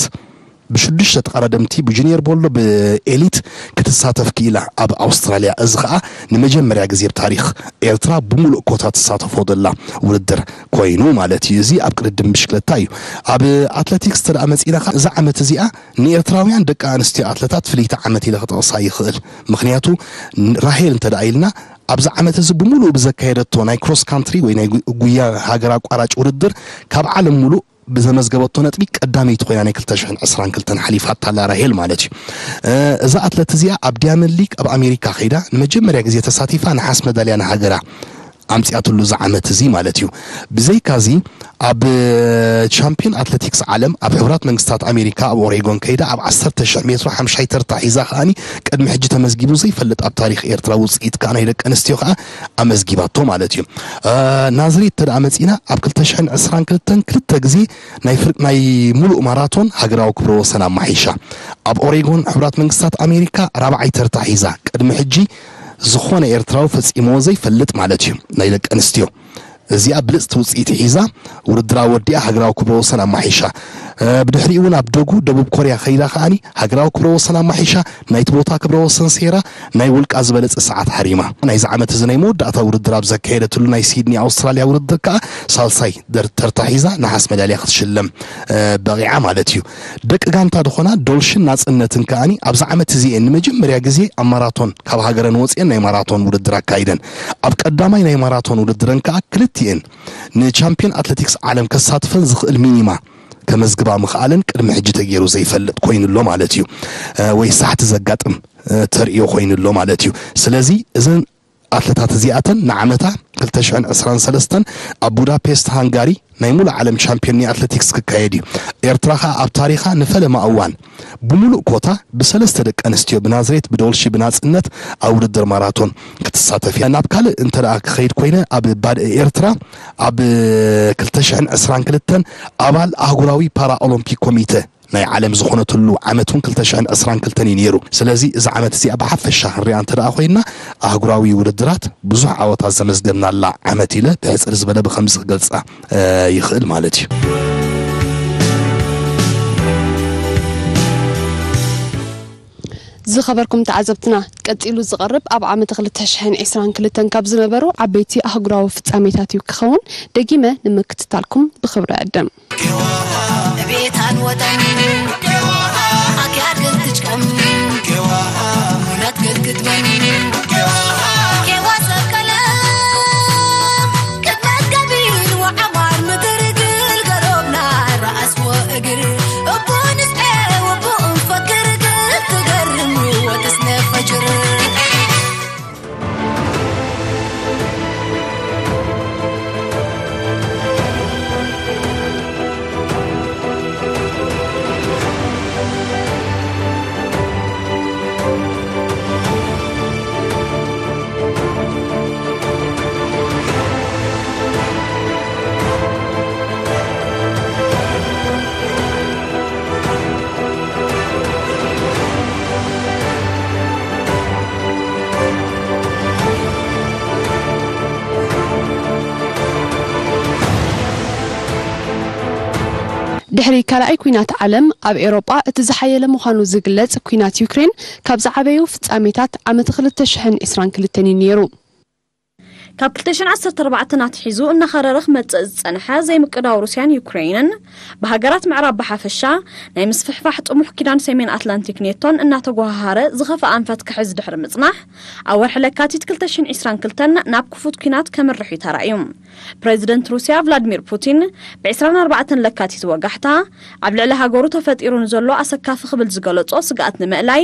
ብሽዱሽተ ተቐዳደምቲ ብጁኒየር ቦሎ ብኤሊት ክትሳተፍ ክኢላ ኣብ ኣውስትራልያ። እዚ ከዓ ንመጀመርያ ግዜ ኣብ ታሪክ ኤርትራ ብምሉእ ኮታ ትሳተፎ ዘላ ውድድር ኮይኑ ማለት እዩ። እዚ ኣብ ቅድድም ብሽክለታ እዩ። ኣብ ኣትለቲክስ ተደኣ መፂና ከዓ እዛ ዓመት እዚኣ ንኤርትራውያን ደቂ ኣንስትዮ ኣትለታት ፍልይቲ ዓመት ኢለ ክጠቕሳ ይኽእል። ምክንያቱ ራሄል እንተደኣ ኢልና ኣብዚ ዓመት እዚ ብምሉእ ብዘካየደቶ ናይ ክሮስ ካንትሪ ወይ ናይ ጉያ ሃገር ኣቋራጭ ውድድር ካብ ዓለም ሙሉእ ብዘመዝገበቶ ነጥቢ ቀዳመይቲ ኮይና ናይ ክልተ ሽሕን ዕስራን ክልተን ሓሊፋታ ኣላ ራሄል ማለት እዩ። እዛ ኣትለት እዚኣ ኣብ ዲያመንድ ሊግ ኣብ ኣሜሪካ ከይዳ ንመጀመርያ ግዜ ተሳቲፋ ነሓስ መዳልያ ንሃገራ ኣምፅኣትሉ እዚ ዓመት እዚ ማለት እዩ። ብዘይካዚ ኣብ ቻምፒዮን ኣትለቲክስ ዓለም ኣብ ሕቡራት መንግስታት ኣሜሪካ ኣብ ኦሬጎን ከይዳ ኣብ ዓሰርተ ሽሕ ሜትሮ ሓምሻይ ተርታ ሒዛ ከዓኒ ቅድሚ ሕጂ ተመዝጊቡ ዘይፈልጥ ኣብ ታሪክ ኤርትራ ውፅኢት ከዓ ናይ ደቂ ኣንስትዮ ከዓ ኣመዝጊባቶ ማለት እዩ። ናዝሬት ተደኣ መፂና ኣብ ክልተ ሽሕን ዕስራን ክልተን ክልተ ግዜ ናይ ፍርቂ ናይ ሙሉእ ማራቶን ሃገራዊ ክብረ ወሰን ኣማሒሻ። ኣብ ኦሬጎን ሕቡራት መንግስታት ኣሜሪካ ራብዓይ ተርታ ሒዛ ቅድሚ ሕጂ ዝኾነ ኤርትራዊ ፈፂምዎ ዘይፈልጥ ማለት እዩ ናይ ደቂ ኣንስትዮ። እዚኣ ብልፅቲ ውፅኢት ሒዛ ውድድራ ወዲኣ ሃገራዊ ክብረ ወሰን ኣማሒሻ። ብድሕሪኡ እውን ኣብ ደጉ ደቡብ ኮርያ ከይዳ ከዓኒ ሃገራዊ ክብረ ወሰን ኣማሒሻ ናይቲ ቦታ ክብረ ወሰን ሴራ ናይ ውልቃ ዝበለፀ ሰዓት ሓሪማ። ናይዚ ዓመት እዚ ናይ መወዳእታ ውድድር ኣብ ዘካየደትሉ ናይ ሲድኒ ኣውስትራልያ ውድድር ከዓ ሳልሳይ ተርታ ሒዛ ነሓስ መዳልያ ክትሽለም በቂዓ ማለት እዩ። ደቂ ጋንታ ዝኾና ዶልሽን ናፅነትን ከዓኒ ኣብዚ ዓመት እዚኤን ንመጀመርያ ግዜ ኣብ ማራቶን ካብ ሃገረን ወፅኤን ናይ ማራቶን ውድድር ኣካይደን። ኣብ ቀዳማይ ናይ ማራቶን ውድድረን ከዓ ክልቲኤን ንቻምፒዮን ኣትለቲክስ ዓለም ከሳትፈን ዝኽእል ሚኒማ ከመዝግባ ምኽኣለን ቅድሚ ሕጂ ተገይሩ ዘይፈልጥ ኮይኑሎ ማለት እዩ። ወይ ሳሕቲ ዘጋጥም ተርእዮ ኮይኑሎ ማለት እዩ። ስለዚ እዘን ኣትለታት እዚኣተን ንዓመታ ክልተ ሽሕን ዕስራን ሰለስተን ኣብ ቡዳፔስት ሃንጋሪ ናይ ሙሉእ ዓለም ቻምፒዮን ናይ ኣትለቲክስ ክካየድ እዩ። ኤርትራ ኸኣ ኣብ ታሪኻ ንፈለማ እዋን ብምሉእ ኮታ ብሰለስተ ደቂ ኣንስትዮ ብናዝሬት ብዶልሺ ብናጽነት ኣብ ውድድር ማራቶን ክትሳተፍ እያ። ናብ ካልእ እንተ ደኣ ክኸይድ ኮይነ ኣብ ባድ ኤርትራ ኣብ ክልተ ሽሕን ዕስራን ክልተን ኣባል ኣህጉራዊ ፓራ ኦሎምፒክ ኮሚተ ናይ ዓለም ዝኾነትሉ ዓመት እውን ክልተ ሽሕን ዕስራን ክልተን እዩ ነይሩ። ስለዚ እዚ ዓመት እዚኣ ብሓፈሻ ክንሪኣ እንተ ደኣ ኮይና ኣህጉራዊ ውድድራት ብዙሕ ዓወታት ዘመዝገብናላ ዓመት ኢለ ብሕጽር ዝበለ ብኸምዚ ክገልጻ ይኽእል ማለት እዩ። ዝኸበርኩም ተዓዘብትና፣ ቀጺሉ ዝቐርብ ኣብ ዓመት ክልተ ሽሕን ዕስራን ክልተን ካብ ዝነበሩ ዓበይቲ ኣህጉራዊ ፍጻሜታት እዩ ክኸውን። ደጊመ ንምክትታልኩም ብኽብሪ እዕድም። ቤታን ወጠን ኣክያድ ግልትጭቀም ሙለት ግልግትበን ኬዋ ሰከለ ቅድመት ገቢል ወዓማር ምድር ግልገሎብና ረኣስ ወእግር እቡ ንስኤ ወቡ እንፈክር ክትገርም ወተስነ ፈጅር ድሕሪ ካልኣይ ኲናት ዓለም ኣብ ኤውሮጳ እቲ ዝሓየለ ምዃኑ ዝግለጽ ኲናት ዩክሬን ካብ ዝዓበዩ ፍጻሜታት ዓመት ክልተ ሽሕን ዕስራን ክልተን እዩ ነይሩ። ካብ ክልተ ሽሕን ዓሰርተ ኣርባዕተን ኣትሒዙ እናኸረረ ክመጽእ ዝጸንሐ ዘይምቅዳው ሩስያን ዩክሬንን፣ ብሃገራት ምዕራብ ብሓፈሻ ናይ ምስፍሕፋሕ ጥሙሕ ኪዳን ሰሜን ኣትላንቲክ ኔቶን እናተጓሃሃረ ዝኸፍኣ ኣንፈት ክሕዝ ድሕሪ ምጽናሕ፣ ኣብ ወርሒ ለካቲት ክልተ ሽሕን ዕስራን ክልተን ናብ ክፉት ኲናት ከምርሕ እዩ ተራእዩ። ፕሬዚደንት ሩስያ ቭላድሚር ፑቲን፣ ብ ዕስራን ኣርባዕተን ለካቲት ወጋሕታ፣ ኣብ ልዕሊ ሃገሩ ተፈጢሩ ንዘሎ ኣሰካፊ ክብል ዝገለጾ ስግኣት ንምእላይ፣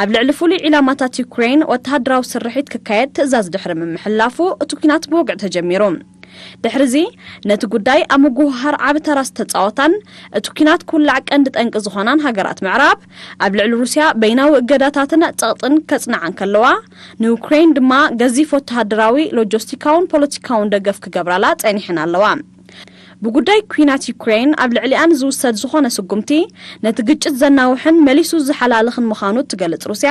ኣብ ልዕሊ ፍሉይ ዒላማታት ዩክሬን ወተሃደራዊ ስርሒት ክካየድ ትእዛዝ ድሕሪ ምምሕልላፉ፣ እቲ ኲናት ብወግዒ ተጀሚሩ። ድሕሪዚ፣ ነቲ ጉዳይ ኣብ ምጉህሃር ዓቢ ተራ ዝተጻወታን እቲ ኲናት ክውላዕ ቀንዲ ጠንቂ ዝኾናን ሃገራት ምዕራብ፣ ኣብ ልዕሊ ሩስያ በይናዊ እገዳታትን ጸቕጥን ከጽንዓ እንከለዋ፣ ንዩክሬን ድማ ገዚፍ ወተሃደራዊ፣ ሎጂስቲካውን ፖለቲካውን ደገፍ ክገብራላ ጸኒሐን ኣለዋ። ብጉዳይ ኲናት ዩክሬን ኣብ ልዕሊኣ ንዝውሰድ ዝኾነ ስጉምቲ፣ ነቲ ግጭት ዘናውሕን መሊሱ ዝሓላልኽን ምዃኑ እትገልጽ ሩስያ፣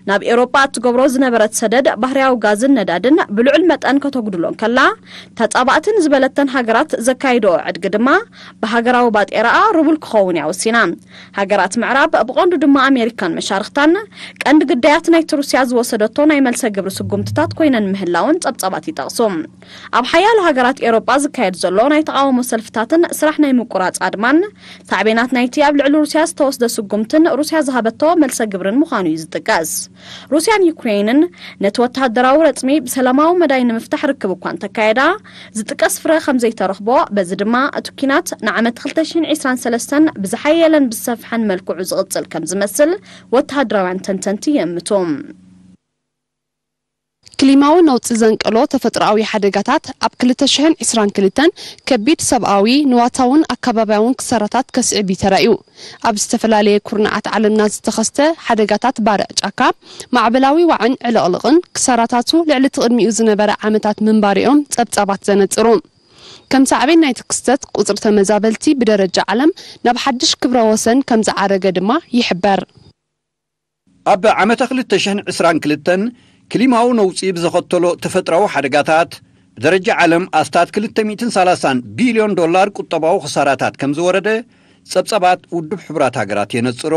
ናብ ኤውሮጳ እትገብሮ ዝነበረት ሰደድ ባህርያዊ ጋዝን ነዳድን ብልዑል መጠን ከተጉድሎ እንከላ፣ ተጻባእትን ዝበለተን ሃገራት ዘካይድኦ ዕድጊ ድማ ብሃገራዊ ባጤራኣ ርቡል ክኸውን እያ ወሲና። ሃገራት ምዕራብ፣ ብቐንዱ ድማ ኣሜሪካን መሻርኽታን፣ ቀንዲ ግዳያት ናይቲ ሩስያ ዝወሰደቶ ናይ መልሰ ግብሪ ስጉምትታት ኮይነን ምህላውን ጸብጻባት ይጠቕሱ። ኣብ ሓያሎ ሃገራት ኤውሮጳ ዝካየድ ዘሎ ናይ ተቓውሞ ሰልፍታትን ስራሕ ናይ ምቁራጽ ኣድማን፣ ሳዕቤናት ናይቲ ኣብ ልዕሊ ሩስያ ዝተወስደ ስጉምትን ሩስያ ዝሃበቶ መልሰ ግብርን ምዃኑ እዩ ዝጥቀስ። ሩስያን ዩክሬንን ነቲ ወተሃደራዊ ረጽሚ ብሰላማዊ መዳይ ንምፍታሕ ርክብ እኳ እንተካየዳ፣ ዝጥቀስ ፍረ ከም ዘይተረኽቦ፣ በዚ ድማ እቲ ኲናት ንዓመት ክልተ ሽሕን ዕስራን ሰለስተን ብዝሓየለን ብዝሰፍሐን መልክዑ ዝቕጽል ከም ዝመስል ወተሃደራውያን ተንተንቲ ይእምቱ። ክሊማዊ ነውጺ ዘንቀሎ ተፈጥሮኣዊ ሓደጋታት ኣብ ክልተ ሽሕን ዕስራን ክልተን ከቢድ ሰብኣዊ፣ ንዋታውን ኣከባብያውን ክሳራታት ከስዕብ እዩ ተራእዩ። ኣብ ዝተፈላለየ ኩርናዓት ዓለምና ዝተኸስተ ሓደጋታት ባርዕ ጫካ፣ ማዕበላዊ ዋዕን ዕልቕልቕን ክሳራታቱ ልዕሊ እቲ ቅድሚኡ ዝነበረ ዓመታት ምንባርኦም ጸብጻባት ዘነጽሩ። ከም ሳዕቤን ናይቲ ክስተት፣ ቁጽሪ ተመዛበልቲ ብደረጃ ዓለም ናብ ሓድሽ ክብረ ወሰን ከም ዝዓረገ ድማ ይሕበር። ኣብ ዓመተ ክልተ ሽሕን ዕስራን ክልተን ክሊማዊ ነውጺ ብዘኸተሎ ተፈጥሮኣዊ ሓደጋታት፣ ብደረጃ ዓለም ኣስታት ክልተ ሚእትን ሰላሳን ቢልዮን ዶላር ቁጠባዊ ክሳራታት ከም ዝወረደ ጸብጻባት ውድብ ሕቡራት ሃገራት የነጽሩ።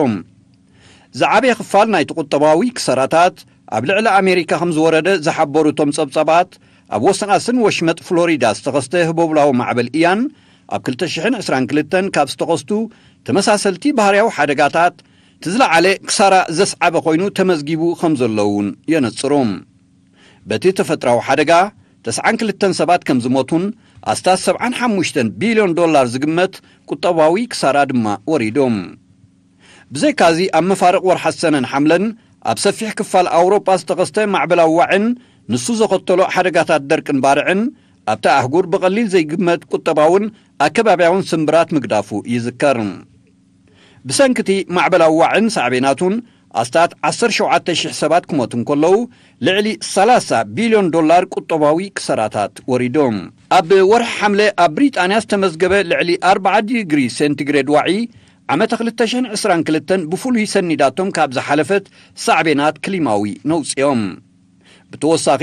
ዝዓበየ ክፋል ናይቲ ቁጠባዊ ክሳራታት ኣብ ልዕሊ ኣሜሪካ ከም ዝወረደ ዝሓበሩ እቶም ጸብጻባት፣ ኣብ ወሰናስን ወሽመጥ ፍሎሪዳ ዝተኸስተ ህቦብላዊ ማዕበል ኢያን፣ ኣብ ክልተ ሽሕን ዕስራን ክልተን ካብ ዝተኸስቱ ተመሳሰልቲ ባህርያዊ ሓደጋታት እቲ ዝለዓለ ክሳራ ዘስዓበ ኮይኑ ተመዝጊቡ ከም ዘሎ እውን የነጽሩ። በቲ ተፈጥራዊ ሓደጋ፣ ተስዓን ክልተን ሰባት ከም ዝሞቱን ኣስታት ሰብዓን ሓሙሽተን ቢልዮን ዶላር ዝግመት ቁጠባዊ ክሳራ ድማ ወሪዱ። ብዘይካዚ፣ ኣብ መፋርቕ ወርሓት ሰነን ሓምለን ኣብ ሰፊሕ ክፋል ኣውሮጳ ዝተኸስተ ማዕበላዊ ዋዕን ንሱ ዘኸተሎ ሓደጋታት ደርቅን ባርዕን ኣብታ ኣህጉር ብቐሊል ዘይግመት ቁጠባውን ኣከባብያውን ስምብራት ምግዳፉ ይዝከር። ብሰንኪ እቲ ማዕበላዊ ዋዕን ሳዕቤናቱን ኣስታት ዓሰርተ ሸውዓተ ሽሕ ሰባት ክሞቱ እንከለዉ፣ ልዕሊ ሰላሳ ቢልዮን ዶላር ቁጠባዊ ክሳራታት ወሪዶም። ኣብ ወርሒ ሓምለ ኣብ ብሪጣንያ ዝተመዝገበ ልዕሊ ኣርብዓ ዲግሪ ሴንቲግሬድ ዋዒ ዓመተ ክልተ ሽሕን ዕስራን ክልተን ብፍሉይ ሰኒዳቶም ካብ ዝሓለፈት ሳዕቤናት ክሊማዊ ነውጽኦም። ብተወሳኺ፣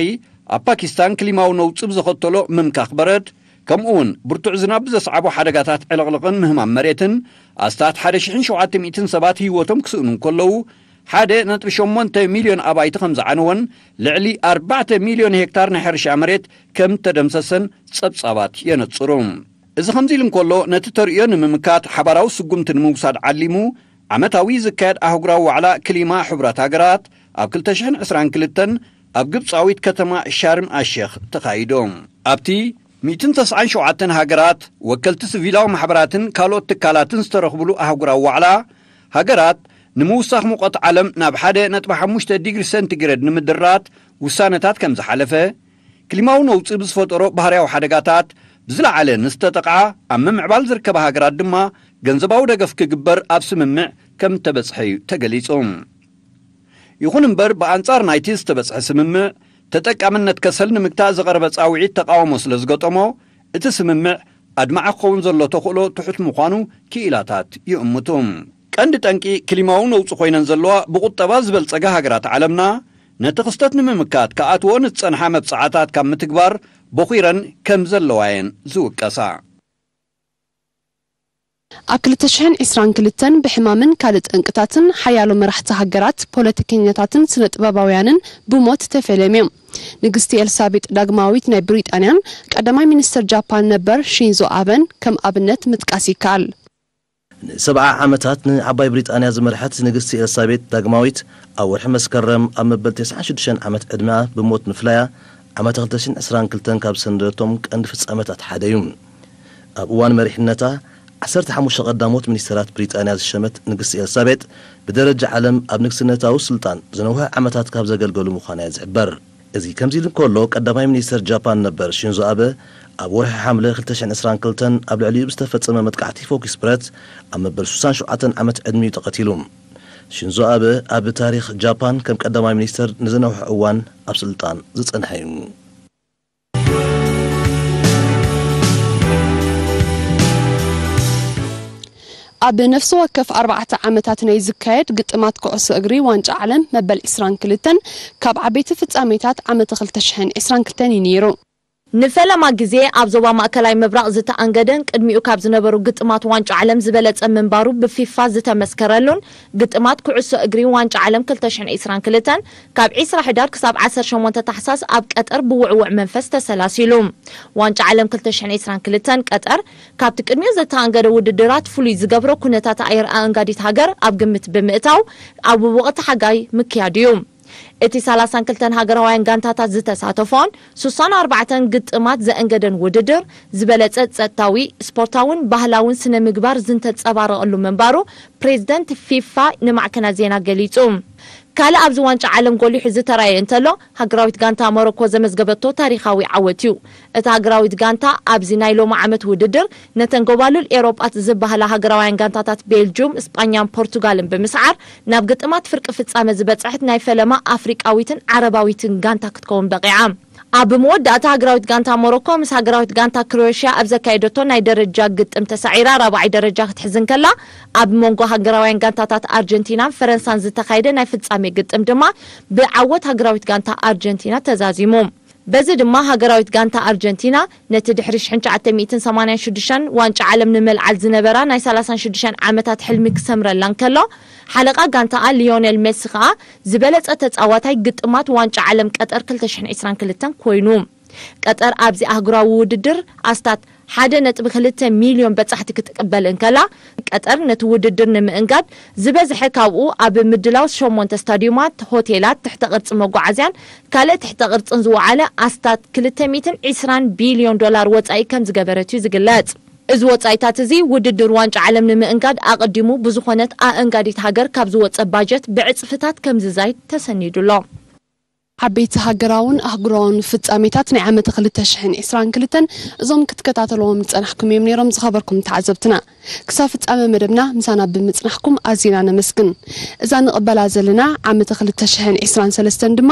ኣብ ፓኪስታን ክሊማዊ ነውጺ ብዘኸተሎ ምምካኽ በረድ፣ ከምኡውን ብርቱዕ ዝናብ ብዘስዓቦ ሓደጋታት ዕልቕልቕን ምህማም መሬትን ኣስታት ሓደ ሽሕን ሸውዓተ ሚእትን ሰባት ህይወቶም ክስእኑ እንከለዉ፣ ሓደ ነጥቢ ሸሞንተ ሚልዮን ኣባይቲ ከም ዝዓነወን ልዕሊ ኣርባዕተ ሚልዮን ሄክታር ናይ ሕርሻ መሬት ከም ተደምሰሰን ጸብጻባት የነጽሩ። እዚ ከምዚ ኢሉ እንከሎ፣ ነቲ ተርእዮ ንምምካት ሓባራዊ ስጉምቲ ንምውሳድ ዓሊሙ ዓመታዊ ዝካየድ ኣህጉራዊ ዋዕላ ክሊማ ሕቡራት ሃገራት ኣብ ክልተ ሽሕን ዕስራን ክልተን ኣብ ግብጻዊት ከተማ ሻርም ኣሸኽ ተኻይዶ። ኣብቲ ሚእትን ተስዓን ሸውዓተን ሃገራት፣ ወከልቲ ሲቪላዊ ማሕበራትን ካልኦት ትካላትን ዝተረኽብሉ ኣህጉራዊ ዋዕላ፣ ሃገራት ንምውሳኽ ሙቐት ዓለም ናብ ሓደ ነጥቢ ሓሙሽተ ዲግሪ ሴንቲግሬድ ንምድራት ውሳነታት ከም ዝሓለፈ፣ ክሊማዊ ነውጺ ብዝፈጠሮ ባህርያዊ ሓደጋታት ብዝለዓለ ንዝተጠቕዓ ኣብ ምምዕባል ዝርከባ ሃገራት ድማ ገንዘባዊ ደገፍ ክግበር ኣብ ስምምዕ ከም ተበጽሐ እዩ ተገሊጹ። ይኹን እምበር፣ ብኣንጻር ናይቲ ዝተበጽሐ ስምምዕ፣ ተጠቃምነት ከሰል ንምግታእ ዝቐረበ ጻውዒት ተቓውሞ ስለ ዝገጠሞ፣ እቲ ስምምዕ ኣድማዒ ክኸውን ዘሎ ተኽእሎ ትሑት ምዃኑ ክኢላታት ይእምቱ። ቀንዲ ጠንቂ ክሊማዊ ነውጺ ኮይነን ዘለዋ ብቁጠባ ዝበልጸጋ ሃገራት ዓለምና፣ ነቲ ክስተት ንምምካት ክኣትዎ ንዝጸንሓ መብጽዓታት ካብ ምትግባር ቦኺረን ከም ዘለዋ እየን ዝውቀሳ። ኣብ ክልተ ሽሕን ዕስራን ክልተን ብሕማምን ካልእ ጠንቅታትን ሓያሎ መራሕቲ ሃገራት፣ ፖለቲከኛታትን ስነ ጥበባውያንን ብሞት ተፈልዮም እዮም። ንግስቲ ኤልሳቤጥ ዳግማዊት ናይ ብሪጣንያን ቀዳማይ ሚኒስትር ጃፓን ነበር ሺንዞ ኣበን ከም ኣብነት ምጥቃስ ይከኣል። ንሰብዓ ዓመታት ንዓባይ ብሪጣንያ ዝመርሐት ንግስቲ ኤልሳቤጥ ዳግማዊት ኣብ ወርሒ መስከረም ኣብ መበል ተስዓን ሽዱሽተን ዓመት ዕድመኣ ብሞት ምፍላያ ዓመተ ክልተ ሽሕን ዕስራን ክልተን ካብ ዝሰነደቶም ቀንዲ ፍጻመታት ሓደ እዩ። ኣብ እዋን መሪሕነታ ዓሰርተ ሓሙሽተ ቀዳሞት ሚኒስተራት ብሪጣንያ ዝሸመት ንግስቲ ኤልሳቤጥ ብደረጃ ዓለም ኣብ ንግስነታዊ ስልጣን ዝነውሐ ዓመታት ካብ ዘገልገሉ ምዃና እያ ዝሕበር። እዚ ከምዚ ኢሉ እንከሎ ቀዳማይ ሚኒስተር ጃፓን ነበር ሺንዞ ኣበ ኣብ ወርሒ ሓምለ ክልተ ሽሕን ዕስራን ክልተን ኣብ ልዕሊኡ ብዝተፈጸመ መጥቃዕቲ ፎኪስ ብረት ኣብ መበል ሱሳን ሸውዓተን ዓመት ዕድሚኡ ተቐቲሉ። ሽንዞ ኣበ ኣብ ታሪኽ ጃፓን ከም ቀዳማይ ሚኒስተር ንዝነውሐ እዋን ኣብ ስልጣን ዝጸንሐ እዩ። ኣብ ነፍሲ ወከፍ ኣርባዕተ ዓመታት ናይ ዝካየድ ግጥማት ኩዕሶ እግሪ ዋንጫ ዓለም መበል ዕስራን ክልተን ካብ ዓበይቲ ፍጻሜታት ዓመተ ክልተ ሽሕን ዕስራን ክልተን እዩ ነይሩ። ንፈለማ ግዜ ኣብ ዞባ ማእከላይ ምብራቕ ዝተኣንገደን ቅድሚኡ ካብ ዝነበሩ ግጥማት ዋንጫ ዓለም ዝበለጸ ምንባሩ ብፊፋ ዝተመስከረሉን ግጥማት ኩዕሶ እግሪ ዋንጫ ዓለም ክልተ ሽሕን ዕስራን ክልተን ካብ ዕስራ ሕዳር ክሳብ ዓሰርተ ሸሞንተ ታሕሳስ ኣብ ቀጠር ብውዕውዕ መንፈስ ተሰላሲሉ። ዋንጫ ዓለም ክልተ ሽሕን ዕስራን ክልተን ቀጠር ካብቲ ቅድሚኡ ዘተኣንገደ ውድድራት ፍሉይ ዝገብሮ ኩነታት ኣየር ኣእንጋዲት ሃገር ኣብ ግምት ብምእታው ኣብ ወቕቲ ሓጋይ ምክያድ እዩ። እቲ ሰላሳን ክልተን ሃገራውያን ጋንታታት ዝተሳተፎን ሱሳን ኣርባዕተን ግጥማት ዘእንገደን ውድድር ዝበለጸ ጸጥታዊ፣ ስፖርታውን ባህላውን ስነ ምግባር ዝተንጸባረቐሉ ምንባሩ ፕሬዝደንት ፊፋ ንማዕከናት ዜና ገሊጹ። ካልእ ኣብዚ ዋንጫ ዓለም ጎሊሑ ዝተራእየ እንተሎ ሃገራዊት ጋንታ ሞሮኮ ዘመዝገበቶ ታሪኻዊ ዓወት እዩ። እታ ሃገራዊት ጋንታ ኣብዚ ናይ ሎሚ ዓመት ውድድር ነተን ጎባልል ኤሮጳት ዝበሃላ ሃገራውያን ጋንታታት ቤልጁም፣ ስጳኛን ፖርቱጋልን ብምስዓር ናብ ግጥማት ፍርቂ ፍጻመ ዝበጽሐት ናይ ፈለማ ኣፍሪቃዊትን ዓረባዊትን ጋንታ ክትከውን በቒዓ። ኣብ መወዳእታ ሃገራዊት ጋንታ ሞሮኮ ምስ ሃገራዊት ጋንታ ክሮኤሽያ ኣብ ዘካየደቶ ናይ ደረጃ ግጥም ተሳዒራ ራብዓይ ደረጃ ክትሕዝ እንከላ፣ ኣብ መንጎ ሃገራውያን ጋንታታት ኣርጀንቲናን ፈረንሳን ዝተኻየደ ናይ ፍጻሜ ግጥም ድማ ብዓወት ሃገራዊት ጋንታ ኣርጀንቲና ተዛዚሙ። በዚ ድማ ሃገራዊት ጋንታ ኣርጀንቲና ነቲ ድሕሪ ሽሕን ትሽዓተ ሚእትን ሰማንያን ሽዱሽተን ዋንጫ ዓለም ንምልዓል ዝነበራ ናይ ሰላሳን ሽዱሽተን ዓመታት ሕልሚ ክሰምረላ እንከሎ፣ ሓለቓ ጋንታኣ ሊዮኔል ሜሲ ከኣ ዝበለጸ ተጻዋታይ ግጥማት ዋንጫ ዓለም ቀጠር ክልተ ሽሕን ዕስራን ክልተን ኮይኑ። ቀጠር ኣብዚ ኣህጉራዊ ውድድር ኣስታት ሓደ ነጥቢ ክልተ ሚልዮን በጻሕቲ ክትቅበል እንከላ፣ ቀጠር ነቲ ውድድር ንምእንጋድ ዝበዝሐ ካብኡ ኣብ ምድላው ሸሞንተ ስታድዩማት፣ ሆቴላት፣ ትሕተ ቅርጺ መጓዓዝያን ካልእ ትሕተ ቅርጽን ዝወዓለ ኣስታት ክልተ ሚእትን ዕስራን ቢልዮን ዶላር ወጻኢ ከም ዝገበረት እዩ ዝግለጽ። እዚ ወጻኢታት እዚ ውድድር ዋንጫ ዓለም ንምእንጋድ ኣቐዲሙ ብዝኾነት ኣእንጋዲት ሃገር ካብ ዝወጸ ባጀት ብዕጽፍታት ከም ዝዛይድ ተሰኒዱ ኣሎ። ዓበይቲ ሃገራውን ኣህጉራውን ፍጻሜታት ናይ ዓመት ክልተ ሽሕን ዕስራን ክልተን እዞም ክትከታተልዎም ዝጸናሕኩም እዮም ነይሮም ዝኸበርኩም ተዓዘብትና። ክሳብ ፍጻመ መደብና ምሳና ብምጽናሕኩም ኣዚና ነመስግን። እዛ ንቕበላ ዘለና ዓመተ ክልተ ሽሕን ዕስራን ሰለስተን ድማ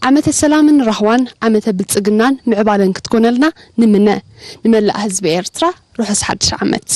ዓመተ ሰላምን ራህዋን ዓመተ ብልጽግናን ምዕባለን ክትኮነልና ንምነ። ንመላእ ህዝቢ ኤርትራ ርሑስ ሓድሽ ዓመት።